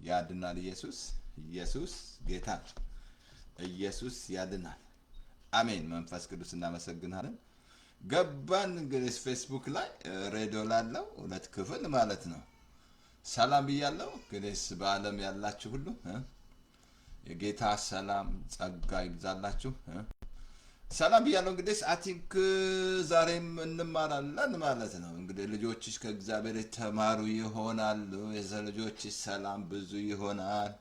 ያድናል። ኢየሱስ፣ ኢየሱስ ጌታ ነው። ኢየሱስ ያድናል። አሜን። መንፈስ ቅዱስ እናመሰግናለን። ገባን እንግዲህ ፌስቡክ ላይ ሬዲዮ ላለው ሁለት ክፍል ማለት ነው። ሰላም ብያለሁ። እንግዲህ በዓለም ያላችሁ ሁሉ የጌታ ሰላም ጸጋ ይብዛላችሁ። ሰላም ብያለሁ። እንግዲህ I think ዛሬም እንማራለን ማለት ነው። እንግዲህ ልጆችሽ ከእግዚአብሔር የተማሩ ይሆናሉ። የዘ ልጆችሽ ሰላም ብዙ ይሆናል።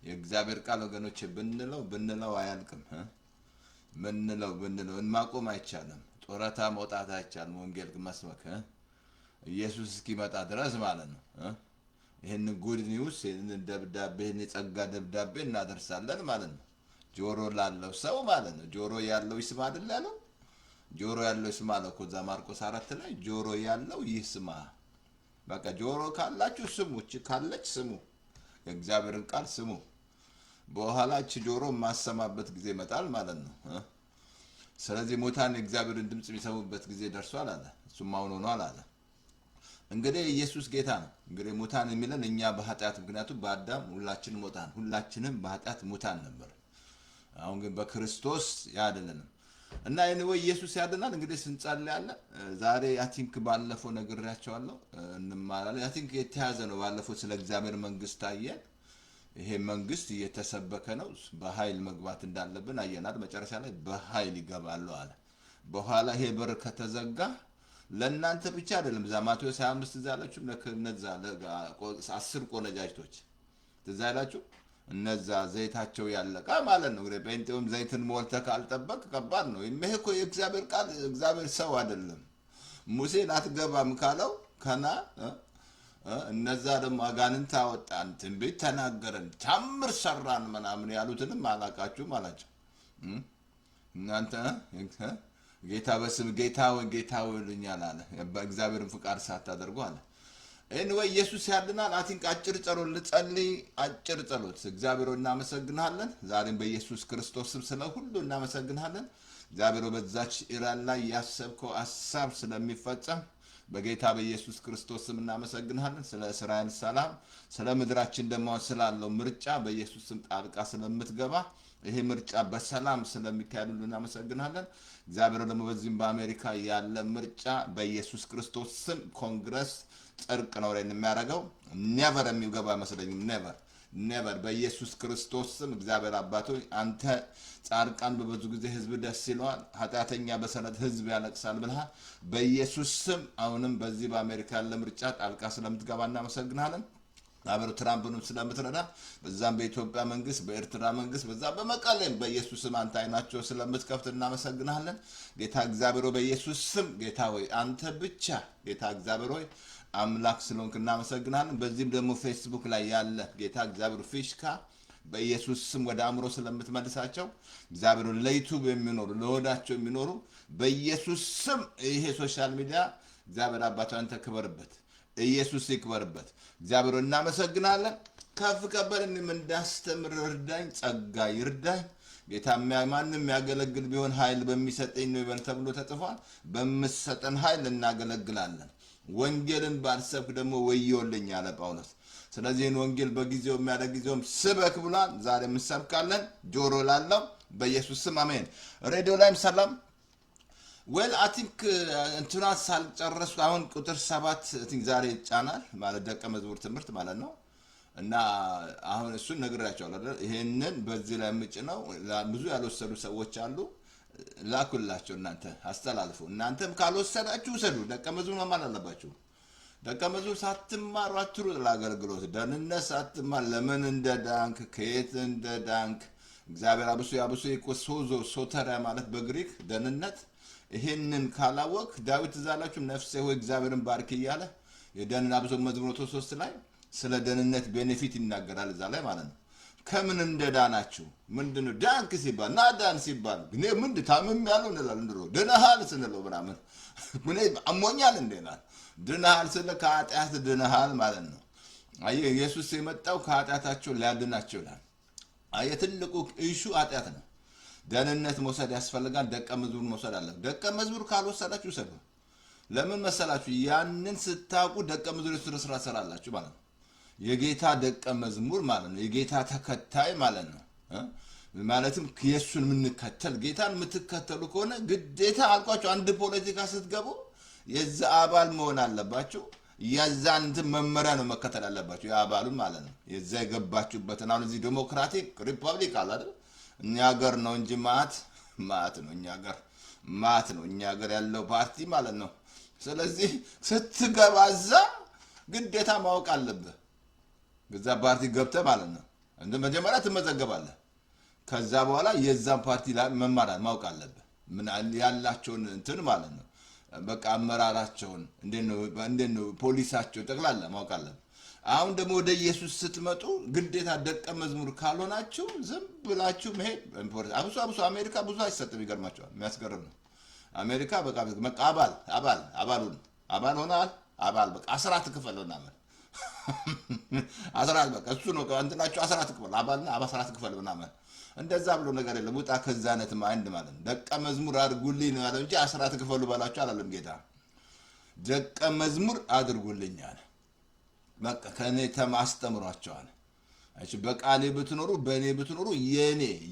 የእግዚአብሔር ቃል ወገኖች ብንለው ብንለው አያልቅም። ብንለው ብንለው ማቆም አይቻልም። ጡረታ መውጣት አይቻልም። ወንጌል መስበክ ኢየሱስ እስኪመጣ ድረስ ማለት ነው። ይህንን good news፣ ይህንን ደብዳቤ፣ ይህን የጸጋ ደብዳቤ እናደርሳለን ማለት ነው። ጆሮ ላለው ሰው ማለት ነው። ጆሮ ያለው ይስማ አይደል ያለው? ጆሮ ያለው ይስማ አለ እኮ እዛ ማርቆስ 4 ላይ፣ ጆሮ ያለው ይስማ። በቃ ጆሮ ካላችሁ ስሙ፣ እቺ ካለች ስሙ፣ የእግዚአብሔርን ቃል ስሙ። በኋላ እቺ ጆሮ የማሰማበት ጊዜ ይመጣል ማለት ነው። ስለዚህ ሙታን የእግዚአብሔርን ድምፅ የሚሰሙበት ጊዜ ደርሷል አለ። እሱም አሁን ሆኗል አለ። እንግዲህ ኢየሱስ ጌታ ነው። እንግዲህ ሙታን የሚለን እኛ በኃጢአት፣ ምክንያቱም በአዳም ሁላችንም ሙታን፣ ሁላችንም በኃጢአት ሙታን ነበር። አሁን ግን በክርስቶስ ያድነንም እና anyway ኢየሱስ ያድናል። እንግዲህ ስንጸልያለን ዛሬ I think ባለፈው ነግሬያቸዋለሁ፣ እንማራለን። I think የተያዘ ነው። ባለፈው ስለ እግዚአብሔር መንግስት አየን። ይሄ መንግስት እየተሰበከ ነው። በኃይል መግባት እንዳለብን አየናል። መጨረሻ ላይ በኃይል ይገባሉ አለ። በኋላ ይሄ በር ከተዘጋ ለእናንተ ብቻ አይደለም። እዛ ማቴዎስ 25 እዛ ያላችሁ እነዛ 10 ቆነጃጅቶች ትዝ አይላችሁ? እነዛ ዘይታቸው ያለቀ ማለት ነው። እንግዲህ ጴንጤውም ዘይትን ሞልተህ ካልጠበቅ ከባድ ነው። ይሄ እኮ የእግዚአብሔር ቃል፣ እግዚአብሔር ሰው አይደለም። ሙሴን አትገባም ካለው ከና እነዛ ደግሞ አጋንንት አወጣን፣ ትንቢት ተናገረን፣ ታምር ሰራን ምናምን ያሉትንም አላቃችሁም አላቸው። እናንተ ጌታ በስም ጌታ ሆይ ጌታ ሆይ ይሉኛል አለ። በእግዚአብሔርን ፍቃድ ሳታደርጉ አለ። Anyway ኢየሱስ ያድናል። I think አጭር ጸሎት ልጸልይ። አጭር ጸሎት። እግዚአብሔር ሆይ እናመሰግንሃለን። ዛሬም በኢየሱስ ክርስቶስ ስም ስለ ሁሉ እናመሰግንሃለን። እግዚአብሔር ሆይ በዛች ኢራን ላይ ያሰብከው ሀሳብ ስለሚፈጸም በጌታ በኢየሱስ ክርስቶስ ስም እናመሰግንሃለን። ስለ እስራኤል ሰላም፣ ስለ ምድራችን ደግሞ ስላለው ምርጫ በኢየሱስ ስም ጣልቃ ስለምትገባ፣ ይሄ ምርጫ በሰላም ስለሚካሄድ ሁሉ እናመሰግናለን። እግዚአብሔር ደግሞ በዚህም በአሜሪካ ያለ ምርጫ በኢየሱስ ክርስቶስ ስም ኮንግረስ ጽድቅ ነው ላይ የሚያደርገው never የሚገባ አይመስለኝም። Never, never። በኢየሱስ ክርስቶስ ስም እግዚአብሔር አባት ሆይ፣ አንተ ጻድቃን በበዙ ጊዜ ሕዝብ ደስ ይለዋል፣ ኃጢአተኛ በሰነፍ ሕዝብ ያለቅሳል ብለሃል። በኢየሱስ ስም አሁንም በዚህ በአሜሪካ ያለ ምርጫ ጣልቃ ስለምትገባ እናመሰግናለን። አበሩ ትራምፕንም ስለምትረዳ፣ በዛም በኢትዮጵያ መንግስት፣ በኤርትራ መንግስት፣ በዛ በመቀሌም በኢየሱስ ስም አንተ አይናቸው ስለምትከፍት እናመሰግናለን። ጌታ እግዚአብሔር ሆይ፣ በኢየሱስ ስም ጌታ ሆይ፣ አንተ ብቻ ጌታ እግዚአብሔር ሆይ አምላክ ስለሆንክ እናመሰግናለን። በዚህም ደግሞ ፌስቡክ ላይ ያለ ጌታ እግዚአብሔር ፊሽካ በኢየሱስ ስም ወደ አእምሮ ስለምትመልሳቸው፣ እግዚአብሔር ለ YouTube የሚኖሩ፣ ለሆዳቸው የሚኖሩ በኢየሱስ ስም ይሄ social media እግዚአብሔር አባቱ አንተ ክበርበት፣ ኢየሱስ ይክበርበት። እግዚአብሔር እናመሰግናለን። ከፍ ከበል እኔም እንዳስተምር እርዳኝ፣ ጸጋ ይርዳኝ። ጌታ ማንም የሚያገለግል ቢሆን ኃይል በሚሰጠኝ ነው ይበል ተብሎ ተጽፏል። በምትሰጠን ኃይል እናገለግላለን። ወንጌልን ባልሰብክ ደግሞ ወዮልኝ አለ ጳውሎስ። ስለዚህ ይህን ወንጌል በጊዜው የሚያደ ጊዜውም ስበክ ብሏል። ዛሬ እንሰብካለን። ጆሮ ላለው በኢየሱስ ስም አሜን። ሬዲዮ ላይም ሰላም። Well, I think እንትና ሳልጨረስኩ አሁን ቁጥር 7 I think ዛሬ ይጫናል ማለት ደቀ መዝሙር ትምህርት ማለት ነው። እና አሁን እሱን ነግሬያቸዋለሁ አይደል? ይሄንን በዚህ ላይ የምጭነው ብዙ ያልወሰዱ ሰዎች አሉ። ላኩላቸው፣ እናንተ አስተላልፉ። እናንተም ካልወሰዳችሁ ውሰዱ። ደቀ መዝሙር መማር አለባችሁ። ደቀ መዝሙር ሳትማሩ አትሩጥ ለአገልግሎት። ደህንነት ሳትማር፣ ለምን እንደ ዳንክ፣ ከየት እንደ ዳንክ፣ እግዚአብሔር አብሶ አብሶ ሶዞ ሶተሪያ ማለት በግሪክ ደህንነት፣ ይሄንን ካላወቅ ዳዊት ትዝ አላችሁ፣ ነፍሴ ሆይ እግዚአብሔርን ባርክ እያለ የደህንን አብሶ መዝሙር 103 ላይ ስለ ደህንነት benefit ይናገራል እዛ ላይ ማለት ነው። ከምን እንደዳናችሁ፣ ምንድን ነው ዳንክ ሲባል፣ ና ዳን ሲባል እኔ ምንድን ታምም ያለው እንላለን። ድሮ ድነሃል ስንለው ምናምን እኔ አሞኛል እንዴ ይላል። ድነሃል ስለ ከኃጢአት ድነሃል ማለት ነው። አየህ፣ ኢየሱስ የመጣው ከኃጢአታቸው ሊያድናቸው ይላል። አየህ፣ ትልቁ issue ኃጢአት ነው። ደህንነት መውሰድ ያስፈልጋል። ደቀ መዝሙር መውሰድ አለ። ደቀ መዝሙር ካልወሰዳችሁ ውሰዱ። ለምን መሰላችሁ? ያንን ስታውቁ ደቀ መዝሙር ስራ ትሰራላችሁ ማለት ነው። የጌታ ደቀ መዝሙር ማለት ነው። የጌታ ተከታይ ማለት ነው። ማለትም የእሱን የምንከተል፣ ጌታን የምትከተሉ ከሆነ ግዴታ አልኳቸው። አንድ ፖለቲካ ስትገቡ የዛ አባል መሆን አለባችሁ። የዛ እንትን መመሪያ ነው መከተል አለባችሁ፣ የአባሉን ማለት ነው። የዛ የገባችሁበትን። አሁን እዚህ ዴሞክራቲክ ሪፐብሊክ አለ አይደል? እኛ ሀገር ነው እንጂ ማት ማት ነው፣ እኛ ሀገር ማት ነው፣ እኛ ሀገር ያለው ፓርቲ ማለት ነው። ስለዚህ ስትገባ እዛ ግዴታ ማወቅ አለብህ። እዛ ፓርቲ ገብተህ ማለት ነው እንደ መጀመሪያ ትመዘገባለህ። ከዛ በኋላ የዛን ፓርቲ ላይ መማር ማወቅ አለብህ። ምን ያላቸውን እንትን ማለት ነው። በቃ አመራራቸውን እንዴት ነው፣ ፖሊሳቸው ጠቅላላ ማወቅ አለብህ። አሁን ደግሞ ወደ ኢየሱስ ስትመጡ ግዴታ ደቀ መዝሙር ካልሆናችሁ ዝም ብላችሁ መሄድ አብሶ አብሶ አሜሪካ ብዙ አይሰጥም። ይገርማቸዋል። የሚያስገርም ነው። አሜሪካ በቃ አባል አባል አባሉን አባል ሆናል። አባል በቃ አስራት ክፈል ምናምን፣ አስራት በቃ እሱ ነው እንትናቸው፣ አስራት ክፈል፣ አባልና አስራት ክፈል ምናምን፣ እንደዛ ብሎ ነገር የለም። ውጣ ከዛ አይነት mind ማለት ነው። ደቀ መዝሙር አድርጉልኝ ነው ያለው እንጂ አስራት ክፈሉ በላቸው አላለም ጌታ። ደቀ መዝሙር አድርጉልኝ አለ። በቃ ከእኔ አስተምሯቸዋል። እሺ በቃሌ ብትኖሩ፣ በእኔ ብትኖሩ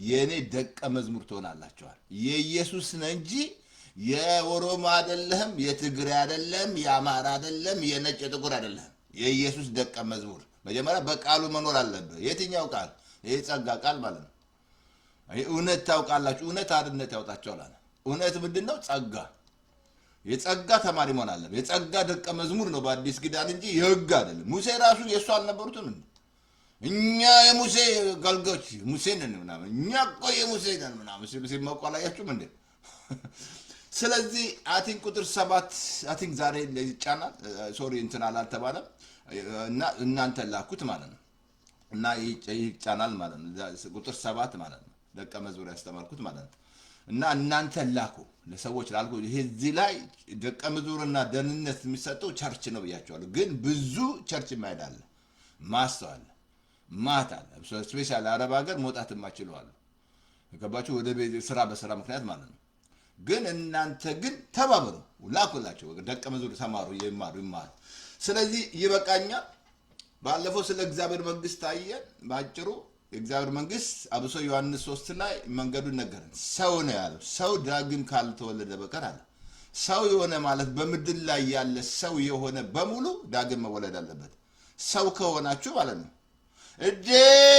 የኔ ደቀ መዝሙር ትሆናላችኋል። የኢየሱስ ነህ እንጂ የኦሮሞ አይደለህም፣ የትግሬ አይደለም፣ የአማራ አይደለም፣ የነጭ የጥቁር አይደለም። የኢየሱስ ደቀ መዝሙር መጀመሪያ በቃሉ መኖር አለብህ። የትኛው ቃል? ይህ ጸጋ ቃል ማለት ነው። እውነት ታውቃላችሁ፣ እውነት አርነት ያወጣችኋል አለ። እውነት ምንድን ነው? ጸጋ። የጸጋ ተማሪ መሆን አለብህ። የጸጋ ደቀ መዝሙር ነው በአዲስ ኪዳን እንጂ የህግ አይደለም። ሙሴ ራሱ የእሱ አልነበሩትም እንዴ? እኛ የሙሴ አገልጋዮች ሙሴ ነን ምናምን፣ እኛ እኮ የሙሴ ነን ምናምን ሲሉ ሲመቁ አላያችሁም እንዴ? ስለዚህ I think ቁጥር 7 I think ዛሬ ይጫናል። Sorry እንትን አላልተባለም እና እናንተ ላኩት ማለት ነው እና ይጫናል ማለት ነው። ቁጥር 7 ማለት ነው። ደቀ መዝሙር ያስተማርኩት ማለት ነው። እና እናንተ ላኩ ለሰዎች ላልኩ። ይሄ እዚህ ላይ ደቀ መዝሙርና ደህንነት የሚሰጠው church ነው ብያቸዋለሁ። ግን ብዙ church የማይሄድ አለ፣ ማስተዋል ማት አለ። Especially አረብ ሀገር መውጣት የማይችሉ አሉ። ገባችሁ? ወደ ቤት ስራ በስራ ምክንያት ማለት ነው። ግን እናንተ ግን ተባበሩ፣ ላኩላቸው። ደቀ መዝሙር ተማሩ፣ ይማሩ ይማሩ። ስለዚህ ይበቃኛል። ባለፈው ስለ እግዚአብሔር መንግስት አየን። በአጭሩ የእግዚአብሔር መንግስት አብሶ ዮሐንስ 3 ላይ መንገዱን ነገረን። ሰው ነው ያለው። ሰው ዳግም ካልተወለደ በቀር አለ። ሰው የሆነ ማለት በምድር ላይ ያለ ሰው የሆነ በሙሉ ዳግም መወለድ አለበት። ሰው ከሆናችሁ ማለት ነው። እዴ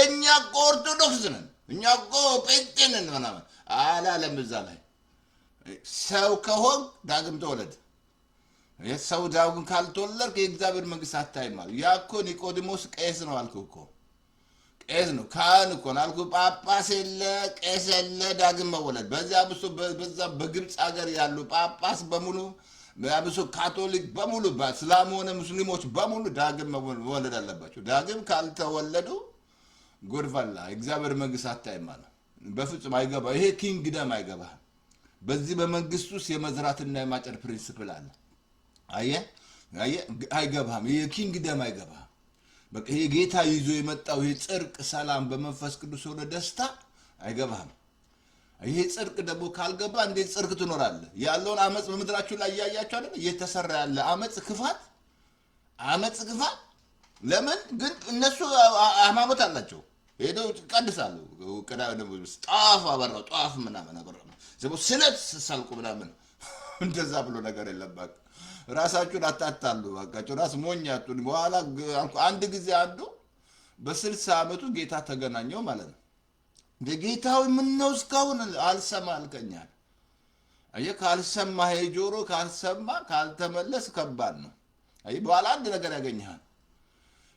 እኛ እኮ ኦርቶዶክስ ነን፣ እኛ እኮ ጴንጤ ነን ምናምን አላለም። እዛ ላይ ሰው ከሆንክ ዳግም ተወለድ። ሰው ዳግም ካልተወለድክ የእግዚአብሔር መንግስት አታይም አሉ። ያ እኮ ኒቆዲሞስ ቄስ ነው አልኩህ እኮ፣ ቄስ ነው፣ ካህን እኮ ነው አልኩህ። ጳጳስ የለ፣ ቄስ የለ፣ ዳግም መወለድ። በዚያ አብሶ በዛ በግብፅ ሀገር ያሉ ጳጳስ በሙሉ፣ አብሶ ካቶሊክ በሙሉ፣ እስላም ሆነ ሙስሊሞች በሙሉ ዳግም መወለድ አለባቸው። ዳግም ካልተወለዱ ጉድ ፈላ፣ እግዚአብሔር መንግስት አታይም አለ። በፍጹም አይገባ። ይሄ kingdom አይገባ። በዚህ በመንግስት ውስጥ የመዝራትና የማጨድ principle አለ። አየህ አየህ፣ አይገባም። ይሄ kingdom አይገባም። በቃ ይሄ ጌታ ይዞ የመጣው ይሄ ጽድቅ፣ ሰላም፣ በመንፈስ ቅዱስ የሆነ ደስታ አይገባም። ይሄ ጽድቅ ደግሞ ካልገባ እንዴት ጽድቅ ትኖራለህ? ያለውን አመፅ በምድራችሁ ላይ እያያችሁ አይደል? እየተሰራ ያለ አመፅ፣ ክፋት፣ አመፅ፣ ክፋት። ለምን ግን እነሱ ሃይማኖት አላቸው፣ ሄደው ይቀድሳሉ። ጧፍ አበራው፣ ጧፍ ምናምን አበራው፣ ስለት ሰልቁ ምናምን፣ እንደዛ ብሎ ነገር የለም። በቃ ራሳችሁን አታታሉ። በቃ ራስ ሞኝ አትሁኑ። በኋላ አንድ ጊዜ አንዱ በ60 ዓመቱ ጌታ ተገናኘው ማለት ነው። ጌታዊ ምነው እስካሁን አልሰማ አልከኛል። አየህ፣ ካልሰማ የጆሮ ካልሰማ ካልተመለስ ከባድ ነው። አየህ፣ በኋላ አንድ ነገር ያገኝሃል።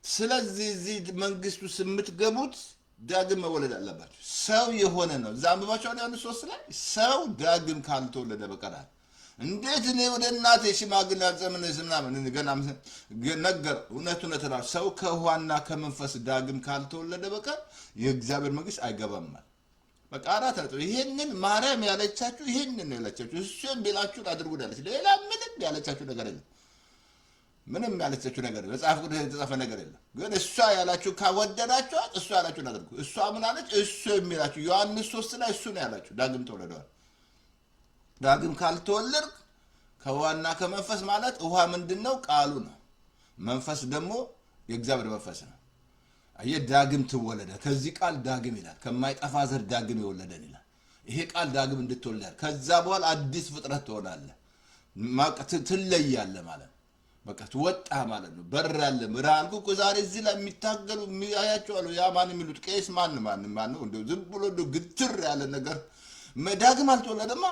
ስለዚህ እዚህ መንግስት ውስጥ የምትገቡት ዳግም መወለድ አለባቸው። ሰው የሆነ ነው። እዛ አንብባችኋል ዮሐንስ 3 ላይ ሰው ዳግም ካልተወለደ በቀር አለ። እንዴት እኔ ወደ እናቴ ሽማግሌ ዘመን ምናምን ገና ነገር እውነት እውነት እልሃለሁ ሰው ከውሃና ከመንፈስ ዳግም ካልተወለደ በቀር የእግዚአብሔር መንግስት አይገባም። በቃ አራት ነጥብ። ይሄንን ማርያም ያለቻችሁ ይሄንን ነው ያለቻችሁ። እሱ የሚላችሁን አድርጉ ያለች። ሌላ ምንም ያለቻችሁ ነገር የለም። ምንም ያለቻችሁ ነገር የለም። መጽሐፍ ቅዱስ የተጻፈ ነገር የለም። ግን እሷ ያላችሁ ካወደዳችኋት እሷ ያላችሁን አድርጉ። እሷ ምን አለች? እሱ የሚላችሁ ዮሐንስ 3 ላይ እሱ ነው ያላችሁ። ዳግም ተወለደዋል። ዳግም ካልተወለድክ ከውሃና ከመንፈስ ማለት ውሃ ምንድን ነው? ቃሉ ነው። መንፈስ ደግሞ የእግዚአብሔር መንፈስ ነው። አየህ፣ ዳግም ትወለደ። ከዚህ ቃል ዳግም ይላል፣ ከማይጠፋ ዘር ዳግም የወለደን ይላል። ይሄ ቃል ዳግም እንድትወለድ፣ ከዛ በኋላ አዲስ ፍጥረት ትሆናለህ፣ ትለያለህ ማለት ነው። በቃ ትወጣ ማለት ነው። በር አለ፣ ብርሃን እኮ ዛሬ እዚህ ላይ የሚታገሉ የሚያያቸው አሉ። ያ ማን የሚሉት ቄስ ማን ማን ማን ነው? እንደው ዝም ብሎ እንደው ግትር ያለ ነገር፣ ዳግም አልተወለደማ።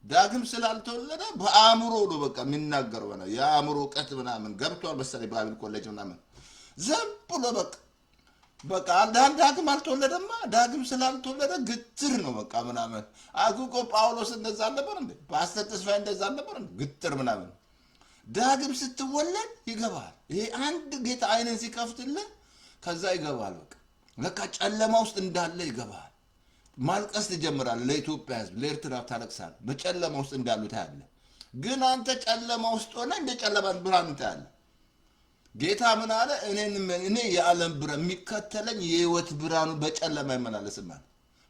ዳግም ስላልተወለደ በአእምሮ ነው በቃ የሚናገረው። የአእምሮ እውቀት ምናምን ገብቷል መሰለኝ፣ Bible college ምናምን፣ ዝም ብሎ በቃ ዳግም አልተወለደማ። ዳግም ስላልተወለደ ግትር ነው በቃ ምናምን። አጉቆ ጳውሎስ እንደዛ አልነበር እንዴ? ፓስተር ተስፋዬ እንደዛ አልነበር እንዴ? ግትር ምናምን። ዳግም ስትወለድ ይገባል። ይሄ አንድ ጌታ አይንን ሲከፍትልህ ከዛ ይገባል። በቃ ለካ ጨለማ ውስጥ እንዳለ ይገባል። ማልቀስ ትጀምራለህ። ለኢትዮጵያ ሕዝብ፣ ለኤርትራ ታለቅሳለህ። በጨለማ ውስጥ እንዳሉ ታያለህ። ግን አንተ ጨለማ ውስጥ ሆነ እንደ ጨለማ ብርሃን ታያለህ። ጌታ ምን አለ? እኔ የዓለም ብርሃን፣ የሚከተለኝ የህይወት ብርሃኑ በጨለማ አይመላለስም አለ።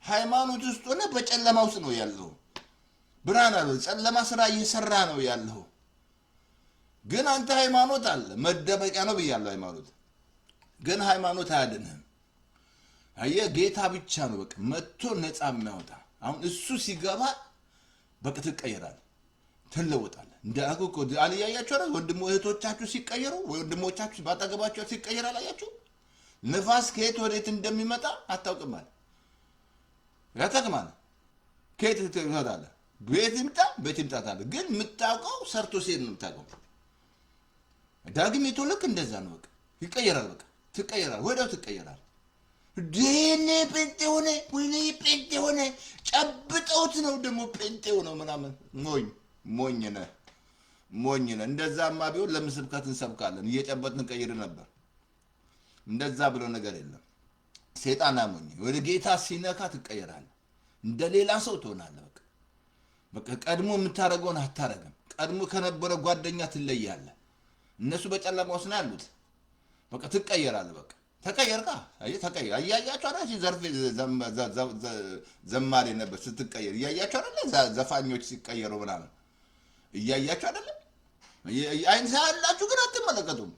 ሃይማኖት ውስጥ ሆነ በጨለማ ውስጥ ነው ያለው። ብርሃን አለ። ጨለማ ስራ እየሰራ ነው ያለው። ግን አንተ ሃይማኖት አለ፣ መደበቂያ ነው ብያለሁ። ሃይማኖት ግን ሃይማኖት አያድንህም። አየህ፣ ጌታ ብቻ ነው በቃ መጥቶ ነፃ የሚያወጣ። አሁን እሱ ሲገባ በቃ ትቀየራለህ፣ ትለወጣለህ። እንደ እኮ አልያያችሁ አይደል? ወንድሞ እህቶቻችሁ ሲቀየሩ፣ ወንድሞቻችሁ ባጠገባቸው ሲቀየር አላያችሁ? ንፋስ ከየት ወዴት እንደሚመጣ አታውቅም አለ። ያጠቅማል። ከየት ትመጣለህ? ቤት ይምጣ ቤት ይምጣ ታለህ። ግን የምታውቀው ሰርቶ ሲሄድ ነው የምታውቀው። ዳግም የተወለድክ እንደዛ ነው። በቃ ይቀየራል። በቃ ትቀየራል፣ ወዲያው ትቀየራል። ወይኔ ጴንጤ ሆነ፣ ወይኔ ጴንጤ ሆነ፣ ጨብጠውት ነው ደግሞ ጴንጤ ሆነው ምናምን። ሞኝ ሞኝ ነህ፣ ሞኝ ነህ። እንደዛማ ቢሆን ለምን ስብከት እንሰብካለን? እየጨበጥን እንቀይር ነበር። እንደዛ ብሎ ነገር የለም። ሴጣን አሞኝ ወደ ጌታ ሲነካ ትቀየራለህ። እንደ ሌላ ሰው ትሆናለህ። በቃ በቃ ቀድሞ የምታደርገውን አታረግም። ቀድሞ ከነበረ ጓደኛ ትለያለህ። እነሱ በጨለማ ውስጥ ነው ያሉት። በቃ ትቀየራለህ። በቃ ተቀየርካ። አየህ፣ ተቀየር። እያያችሁ አይደል? ዘርፌ ዘማሪ ነበር ስትቀየር እያያችሁ አይደለ? ዘፋኞች ሲቀየሩ ምናምን እያያችሁ አይደለ? አይን ታያላችሁ፣ ግን አትመለከቱም።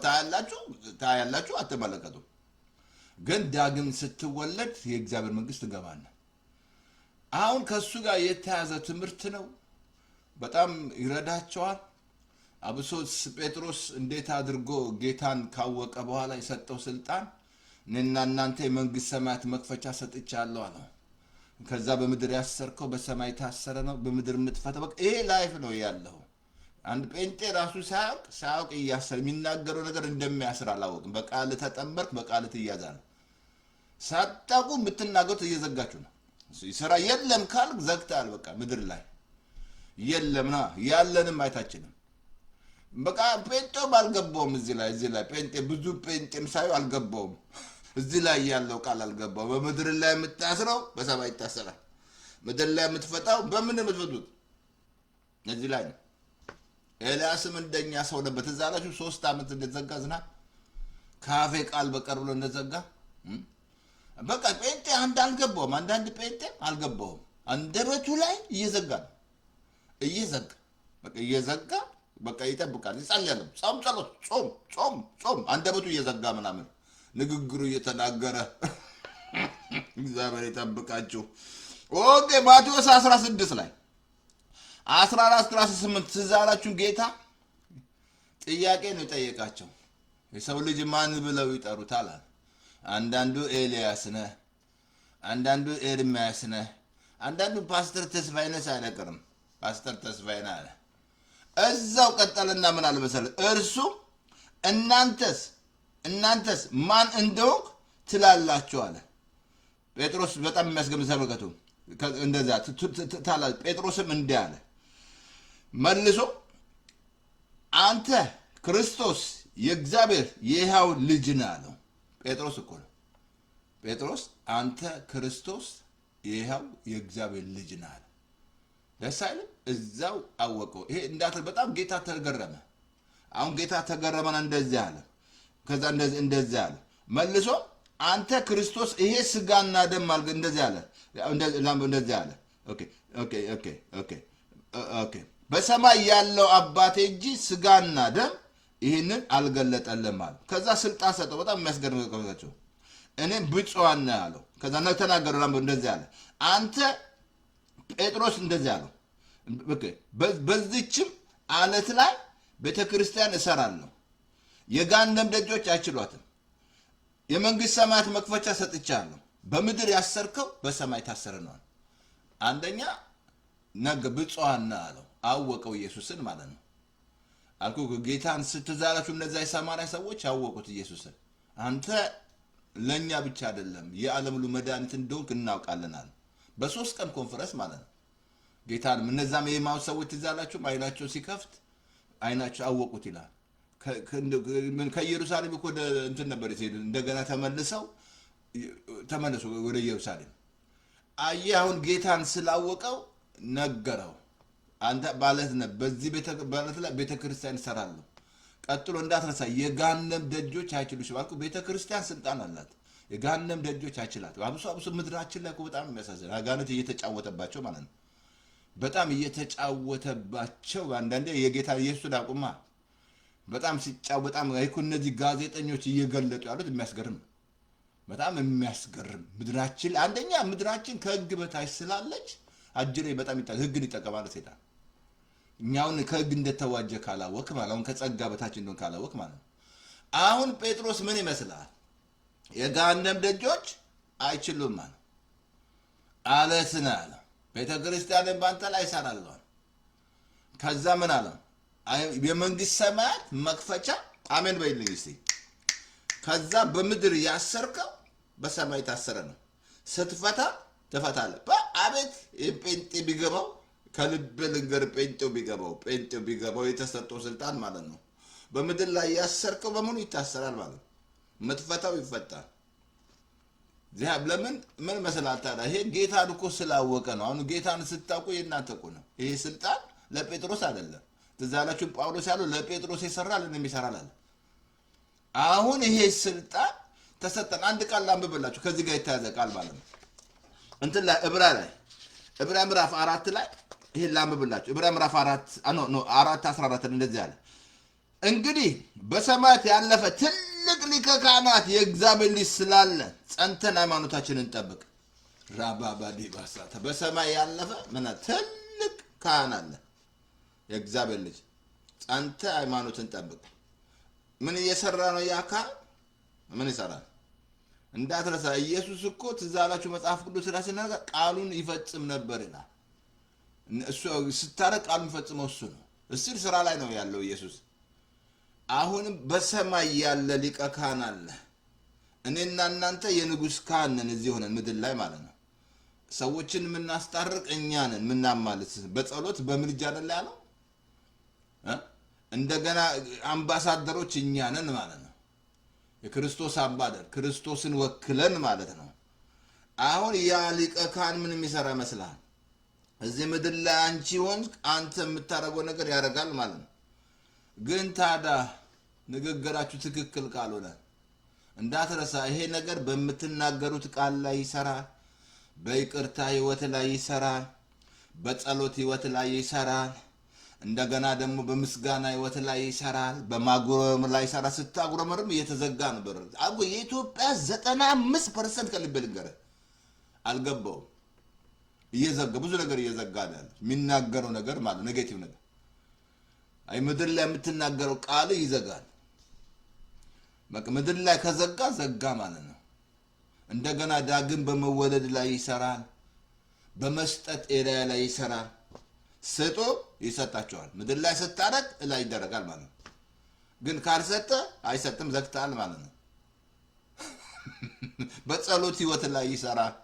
ታያላችሁ፣ ታያላችሁ፣ አትመለከቱም። ግን ዳግም ስትወለድ የእግዚአብሔር መንግስት ትገባለህ። አሁን ከእሱ ጋር የተያዘ ትምህርት ነው። በጣም ይረዳቸዋል። አብሶ ጴጥሮስ እንዴት አድርጎ ጌታን ካወቀ በኋላ የሰጠው ስልጣን፣ እኔና እናንተ የመንግስት ሰማያት መክፈቻ ሰጥቻለሁ አለው። ከዛ በምድር ያሰርከው በሰማይ የታሰረ ነው፣ በምድር የምትፈታው፣ በቃ ይሄ life ነው ያለው። አንድ ጴንጤ ራሱ ሳያውቅ ሳያውቅ እያሰር፣ የሚናገረው ነገር እንደሚያስር አላወቅም። በቃል ተጠመርክ፣ በቃል ትያዛለህ። ሳታውቁ የምትናገሩት እየዘጋችሁ ነው። ስራ የለም ካልክ ዘግተሃል። በቃ ምድር ላይ የለምና ያለንም አይታችንም። በቃ ጴንጤውም አልገባውም። እዚህ ላይ ጴንጤ፣ ብዙ ጴንጤም ሳዩ አልገባውም። እዚህ ላይ ያለው ቃል አልገባውም። በምድር ላይ የምታስረው በሰማይ ይታሰራል። ምድር ላይ የምትፈታው በምን የምትፈቱት እዚህ ላይ ነው። ኤልያስም እንደኛ ሰው ነበር። ትዝ አላችሁ? 3 ዓመት እንደዘጋ ዝናብ ከአፌ ቃል በቀር ብሎ እንደዘጋ። በቃ ጴንጤ አንድ አልገባውም። አንዳንድ ጴንጤ አልገባውም። አንደበቱ ላይ እየዘጋ ነው፣ እየዘጋ፣ በቃ እየዘጋ፣ በቃ ይጠብቃል፣ ይጸልያል። ጾም፣ ጸሎት፣ ጾም፣ ጾም፣ ጾም፣ አንደበቱ እየዘጋ ምናምን ንግግሩ እየተናገረ፣ እግዚአብሔር ይጠብቃችሁ። Okay፣ ማቴዎስ 16 ላይ 14 18 ትዝ አላችሁ? ጌታ ጥያቄ ነው የጠየቃቸው። የሰው ልጅ ማን ብለው ይጠሩታል አለ። አንዳንዱ ኤልያስ ነህ፣ አንዳንዱ ኤርሚያስ ነህ፣ አንዳንዱ ፓስተር ተስፋዬ ነህ ሳይነቅርም ፓስተር ተስፋዬ ነህ አለ። እዛው ቀጠልና ምን አለ መሰለህ? እርሱም እናንተስ ማን እንደሆንኩ ትላላችሁ አለ። ጴጥሮስ በጣም የሚያስገርም፣ ተመልከቱ። እንደዛ ጴጥሮስም እንዲህ አለ መልሶ፣ አንተ ክርስቶስ የእግዚአብሔር የሕያው ልጅ ነህ አለው። ጴጥሮስ እኮ ነው። ጴጥሮስ አንተ ክርስቶስ የሕያው የእግዚአብሔር ልጅ ነህ አለ። ደስ አይልም? እዛው አወቀው። ይሄ እንዳት በጣም ጌታ ተገረመ። አሁን ጌታ ተገረመና እንደዚህ አለ። ከዛ እንደዚህ አለ መልሶ፣ አንተ ክርስቶስ፣ ይሄ ስጋና ደም እንደዚህ አለ፣ እንደዚህ አለ። Okay፣ በሰማይ ያለው አባቴ እንጂ ስጋና ደም ይህንን አልገለጠልም አለ። ከዛ ስልጣን ሰጠው። በጣም የሚያስገርም ነገራቸው። እኔም ብፁዓን ነህ አለው። ከዛ ተናገሩ፣ እንደዚህ አለ፣ አንተ ጴጥሮስ እንደዚህ አለው፣ okay፣ በዚችም አለት ላይ ቤተ ክርስቲያን እሰራለሁ፣ የገሃነም ደጆች አይችሏትም። የመንግስት ሰማያት መክፈቻ ሰጥቻለሁ። በምድር ያሰርከው በሰማይ ታሰረ ነው። አንደኛ ነገ ብፁዓን ነህ አለው። አወቀው ኢየሱስን ማለት ነው። አልኩ ጌታን ስትዛላችሁ እነዚያ የሰማርያ ሰዎች አወቁት ኢየሱስን። አንተ ለእኛ ብቻ አይደለም የዓለም ሁሉ መድኃኒት እንደሆንክ እናውቃለን አለ። በ3 ቀን ኮንፈረንስ ማለት ነው። ጌታን እነዛም የኤማሁስ ሰዎች ትዝ አላችሁም? አይናቸው ሲከፍት አይናቸው አወቁት ይላል። ከኢየሩሳሌም እኮ ወደ እንትን ነበር ሲሄዱ እንደገና ተመልሰው ተመለሱ ወደ ኢየሩሳሌም። አየህ፣ አሁን ጌታን ስላወቀው ነገረው። አንተ ባለት ነህ፣ በዚህ ባለት ላይ ቤተ ክርስቲያን እሰራለሁ። ቀጥሎ እንዳትረሳ የገሃነም ደጆች አይችሉሽም አልኩህ። ቤተ ክርስቲያን ስልጣን አላት። የገሃነም ደጆች አይችላትም። አብሶ አብሶ ምድራችን ላይ እኮ በጣም የሚያሳዝን አጋንንት እየተጫወተባቸው ማለት ነው። በጣም እየተጫወተባቸው አንዳንዴ የጌታ ኢየሱስን አቁማ በጣም ሲጫው በጣም እኮ እነዚህ ጋዜጠኞች እየገለጡ ያሉት የሚያስገርም ነው። በጣም የሚያስገርም ምድራችን አንደኛ ምድራችን ከህግ በታች ስላለች አጅሬ በጣም ህግን ይጠቀማል ሴጣን። እኛውን ከህግ እንደተዋጀ ካላወቅ ማለት አሁን ከጸጋ በታች እንደሆን ካላወቅ ማለት ነው። አሁን ጴጥሮስ ምን ይመስላል? የገሃነም ደጆች አይችሉም ማለት አለት ነህ አለ። ቤተ ክርስቲያንን በአንተ ላይ እሰራለሁ። ከዛ ምን አለ? የመንግስት ሰማያት መክፈቻ፣ አሜን በይልኝ እስቲ። ከዛ በምድር ያሰርከው በሰማይ ታሰረ ነው። ስትፈታ ትፈታለህ። አቤት ጴንጤ ቢገባው፣ ከልብ ልንገር፣ ጴንጤው ቢገባው የተሰጠው ስልጣን ማለት ነው። በምድር ላይ ያሰርከው በሙሉ ይታሰራል ማለት ነው። የምትፈታው ይፈታል። ለምን ምን መሰላል ታዲያ? ይሄ ጌታን እኮ ስላወቀ ነው። አሁን ጌታን ስታውቁ የእናንተ እኮ ነው። ይሄ ስልጣን ለጴጥሮስ አይደለም። ትዝ አላችሁ ጳውሎስ ያለው ለጴጥሮስ የሰራ ለእኔም ይሰራል አለ። አሁን ይሄ ስልጣን ተሰጠን። አንድ ቃል ላንብብላችሁ ከዚህ ጋር የተያዘ ቃል ማለት ነው። እንትን ላይ ዕብራ ላይ ዕብራ ምዕራፍ 4 ላይ ይሄን ላንብብላችሁ። ዕብራ ምዕራፍ 4፣ no no፣ 4:14 እንደዚህ አለ። እንግዲህ በሰማያት ያለፈ ትልቅ ሊቀ ካህናት የእግዚአብሔር ልጅ ስላለ ጸንተን ሃይማኖታችንን እንጠብቅ። ራባባዲ ባሳተ በሰማይ ያለፈ ምን ትልቅ ካህን አለ፣ የእግዚአብሔር ልጅ፣ ጸንተ ሃይማኖትን ጠብቅ። ምን እየሰራ ነው? ያ ካህን ምን ይሰራል? እንዳትረሳ ኢየሱስ እኮ ትዝ አላችሁ መጽሐፍ ቅዱስ ላይ ሲናገር ቃሉን ይፈጽም ነበር ይላል። እሱ ስታረቅ ቃሉን ይፈጽመው እሱ ነው። እስል ስራ ላይ ነው ያለው ኢየሱስ። አሁንም በሰማይ ያለ ሊቀ ካህን አለ። እኔና እናንተ የንጉሥ ካህን ነን፣ እዚህ ሆነን ምድር ላይ ማለት ነው። ሰዎችን የምናስታርቅ እኛ ነን፣ የምናማልስ በጸሎት በምልጃ አይደል ያለው እ? እንደገና አምባሳደሮች እኛ ነን ማለት ነው። የክርስቶስ አምባሳደር ክርስቶስን ወክለን ማለት ነው። አሁን ያ ሊቀ ካህን ምን የሚሰራ ይመስልሃል? እዚህ ምድር ላይ አንቺ ሆንክ አንተ የምታደርገው ነገር ያደርጋል ማለት ነው። ግን ታዲያ ንግግራችሁ ትክክል ካልሆነ እንዳትረሳ፣ ይሄ ነገር በምትናገሩት ቃል ላይ ይሰራል፣ በይቅርታ ህይወት ላይ ይሰራል፣ በጸሎት ህይወት ላይ ይሰራል። እንደገና ደግሞ በምስጋና ህይወት ላይ ይሰራል፣ በማጉረምረም ላይ ይሰራል። ስታጉረመርም እየተዘጋ ነው በር። አጎ የኢትዮጵያ 95% ከልቤ ልንገርህ አልገባውም። እየዘጋ ብዙ ነገር እየዘጋ ነው ያለው። የሚናገረው ነገር ማለት negative ነገር፣ አይ ምድር ላይ የምትናገረው ቃል ይዘጋል። በቃ ምድር ላይ ከዘጋ ዘጋ ማለት ነው። እንደገና ዳግም በመወለድ ላይ ይሰራል። በመስጠት area ላይ ይሰራል። ስጡ ይሰጣቸዋል። ምድር ላይ ስታረግ ላይ ይደረጋል ማለት ነው። ግን ካልሰጠ አይሰጥም፣ ዘግተሃል ማለት ነው። በጸሎት ህይወት ላይ ይሰራል።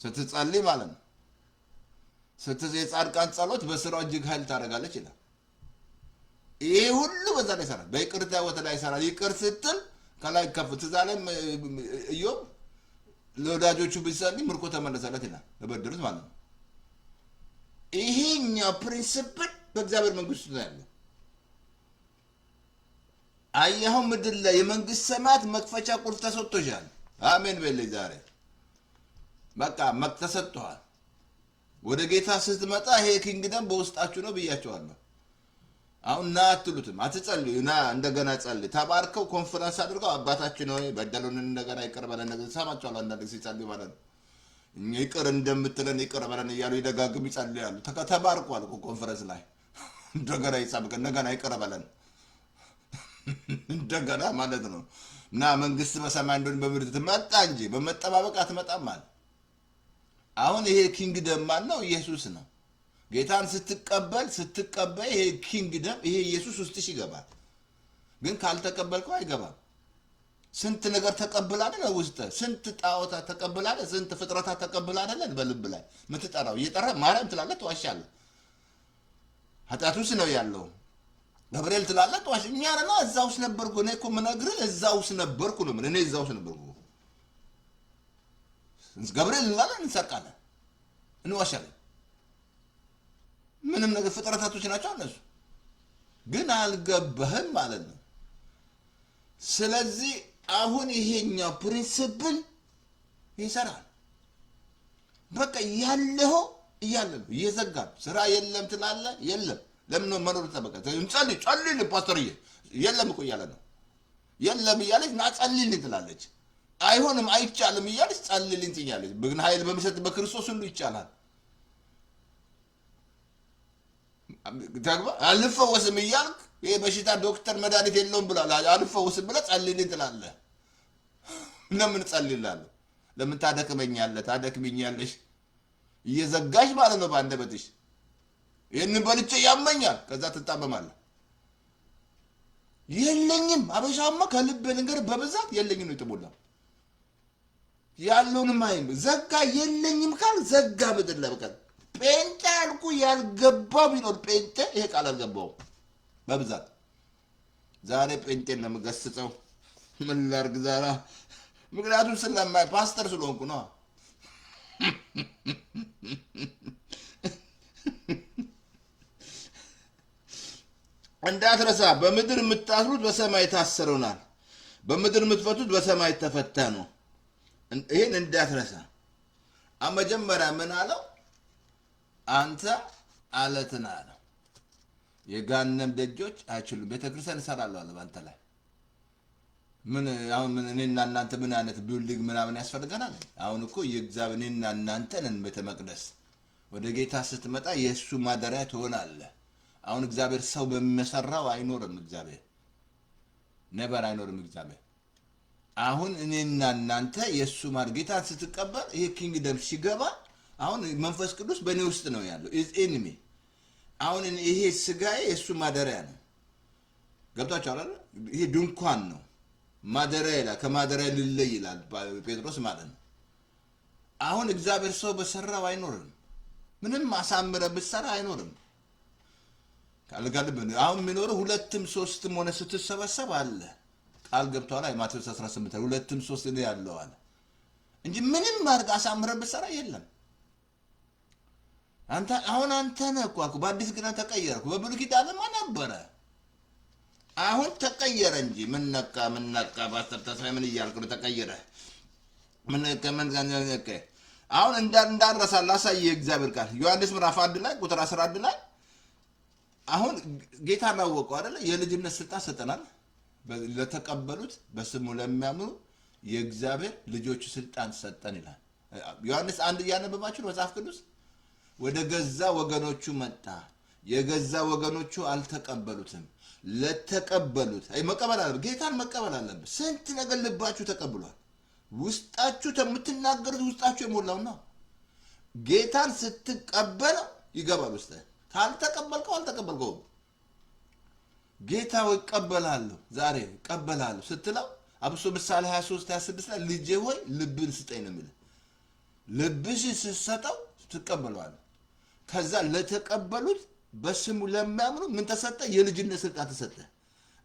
ስትጸልይ ማለት ነው። የጻድቃን ጸሎት በስራው እጅግ ኃይል ታደርጋለች ይላል። ይሄ ሁሉ በዛ ላይ ይሰራል። በይቅርታ ህይወት ላይ ይሰራል። ይቅር ስትል ከላይ ከፍ ትዝ አለም ኢዮብ ለወዳጆቹ ቢጸልይ ምርኮ ተመለሰለት ይላል። ለበደሉት ማለት ነው። ይሄኛው principle በእግዚአብሔር መንግስት ነው ያለው። አየኸው፣ ምድር ላይ የመንግስት ሰማያት መክፈቻ ቁልፍ ተሰጥቶሻል። አሜን በለኝ። ዛሬ በቃ ተሰጥቶሃል። ወደ ጌታ ስትመጣ ይሄ kingdom በውስጣችሁ ነው ብያቸዋለሁ። አሁን ና አትሉትም፣ አትጸልዩ፣ ና እንደገና ጸልይ። ተባርከው ኮንፈረንስ አድርገው አባታችን ሆይ በደሉን እንደገና ይቅር በለን ነገር ሰማቸዋል። አንዳንድ ጊዜ ሲጸልዩ ማለት ነው። እኛ ይቅር እንደምትለን ይቅር በለን እያሉ ይደጋግም ይጸልያሉ። ተባርኳል እኮ ኮንፈረንስ ላይ እንደገና ይጸብቅ፣ እንደገና ይቅር በለን እንደገና ማለት ነው። እና መንግስት በሰማይ እንደሆነ በምድር ትመጣ እንጂ በመጠባበቅ አትመጣም አለ። አሁን ይሄ kingdom ማን ነው? ኢየሱስ ነው። ጌታን ስትቀበል ስትቀበል ይሄ kingdom፣ ይሄ ኢየሱስ ውስጥሽ ይገባል። ግን ካልተቀበልከው አይገባም። ስንት ነገር ተቀብላለን ውስጥ፣ ስንት ጣዖታት ተቀብላለን፣ ስንት ፍጥረታት ተቀብላለን። በልብ ላይ የምትጠራው እየጠራ ማርያም ትላለህ፣ ትዋሻለህ። ኃጢአት ውስጥ ነው ያለው። ገብርኤል ትላለህ፣ ትዋሽ። እኛ ነና እዛ ውስጥ ነበርኩ። እኔ እኮ የምነግርህ እዛ ውስጥ ነበርኩ ነው የምልህ። እኔ እዛ ውስጥ ነበርኩ። ገብርኤል እንላለን፣ እንሰርቃለን፣ እንዋሻለን። ምንም ነገር ፍጥረታቶች ናቸው እነሱ፣ ግን አልገባህም ማለት ነው። ስለዚህ አሁን ይሄኛው principle ይሰራል። በቃ ያለኸው እያለ ነው፣ እየዘጋ ነው። ስራ የለም ትላለህ፣ የለም። ለምን ነው መኖር ተበቃ ጸልይ ጸልይ ፓስተርዬ፣ የለም እኮ እያለ ነው። የለም እያለች ና ጸልይልኝ ትላለች። አይሆንም አይቻልም እያለች ጸልይልኝ ትኛለች። ግን ኃይል በሚሰጥ በክርስቶስ ሁሉ ይቻላል። አልፈወስም እያልክ ይሄ በሽታ ዶክተር መድኃኒት የለውም ብሏል። አልፈወስም ብለህ ጸልይልኝ ትላለህ። ለምን ጸልይላለሁ? ለምን ታደክመኛለህ? ታደክምኛለሽ። እየዘጋሽ ማለት ነው በአንደበትሽ። ይህንን በልቼ ያመኛል፣ ከዛ ትጣመማለህ። የለኝም። አበሻማ ከልብ ልንገርህ በብዛት የለኝም ነው የተሞላው። ያለውንም አይም ዘጋ። የለኝም ካል ዘጋ። ምድር ላይ በቃ ጴንጤ ያልኩ ያልገባው ቢኖር ጴንጤ ይሄ ቃል አልገባውም በብዛት። ዛሬ ጴንጤን ነው የምገስጸው። ምን ላድርግ ዛራ? ምክንያቱም ስለማይ ፓስተር ስለሆንኩ ነው። እንዳትረሳ፣ በምድር የምታስሩት በሰማይ የታሰረውናል፣ በምድር የምትፈቱት በሰማይ ተፈታ ነው። ይህን እንዳትረሳ። መጀመሪያ ምን አለው? አንተ አለት ነህ አለው። የገሃነም ደጆች አይችሉም። ቤተክርስቲያን እሰራለሁ አለ በአንተ ላይ። ምን አሁን ምን እኔና እናንተ ምን አይነት building ምናምን ያስፈልገናል? አሁን እኮ የእግዚአብሔር እኔና እናንተ ነን ቤተ መቅደስ። ወደ ጌታ ስትመጣ የእሱ ማደሪያ ትሆናለህ። አሁን እግዚአብሔር ሰው በሚሰራው አይኖርም። እግዚአብሔር never አይኖርም። እግዚአብሔር አሁን እኔና እናንተ የእሱ ማር ጌታን ስትቀበል ይሄ kingdom ሲገባ አሁን መንፈስ ቅዱስ በእኔ ውስጥ ነው ያለው፣ is in me። አሁን ይሄ ስጋዬ የእሱ ማደሪያ ነው። ገብቷችኋል አይደል? ይሄ ድንኳን ነው፣ ማደሪያ ይላል። ከማደሪያ ልለይ ይላል ጴጥሮስ ማለት ነው። አሁን እግዚአብሔር ሰው በሰራው አይኖርም። ምንም አሳምረ ብትሰራ አይኖርም። ካልጋልብ አሁን የሚኖረው ሁለትም ሶስትም ሆነ ስትሰበሰብ አለ ቃል ገብቷል። አይ ማቴዎስ 18 ላይ ሁለትም ሶስት ነው ያለው አለ እንጂ ምንም አድርግ አሳምረ ብትሰራ የለም። አንተ አሁን አንተ ነህ እኮ አልኩህ። በአዲስ ኪዳን ተቀየርኩ። በብሉይ ኪዳንማ ነበረ፣ አሁን ተቀየረ እንጂ ምን ነካ ምን ነካ? ፓስተር ተስፋዬ ምን እያልክ ነው? ተቀየረ ምን ከምን ነካ? አሁን እንዳረሳ ላሳየህ የእግዚአብሔር ቃል ዮሐንስ ምዕራፍ 1 ላይ ቁጥር 11 ላይ አሁን ጌታን አወቀው አይደለ? የልጅነት ስልጣን ሰጠናል። ለተቀበሉት በስሙ ለሚያምኑ የእግዚአብሔር ልጆቹ ስልጣን ሰጠን ይላል። ዮሐንስ 1 እያነበባችሁ መጽሐፍ ቅዱስ። ወደ ገዛ ወገኖቹ መጣ፣ የገዛ ወገኖቹ አልተቀበሉትም። ለተቀበሉት አይ መቀበል አለብህ፣ ጌታን መቀበል አለብህ። ስንት ነገር ልባችሁ ተቀብሏል። ውስጣችሁ የምትናገሩት ውስጣችሁ የሞላው ነው። ጌታን ስትቀበለው ይገባል ውስጥ። ካልተቀበልከው አልተቀበልከውም። ጌታ ሆይ እቀበላለሁ፣ ዛሬ እቀበላለሁ ስትለው አብሶ ምሳሌ 23 26 ላይ ልጄ ሆይ ልብን ስጠኝ ነው የሚልህ። ልብሽን ስትሰጠው ትቀበለዋለህ። ከዛ ለተቀበሉት በስሙ ለሚያምኑ ምን ተሰጠ? የልጅነት ስልጣን ተሰጠ።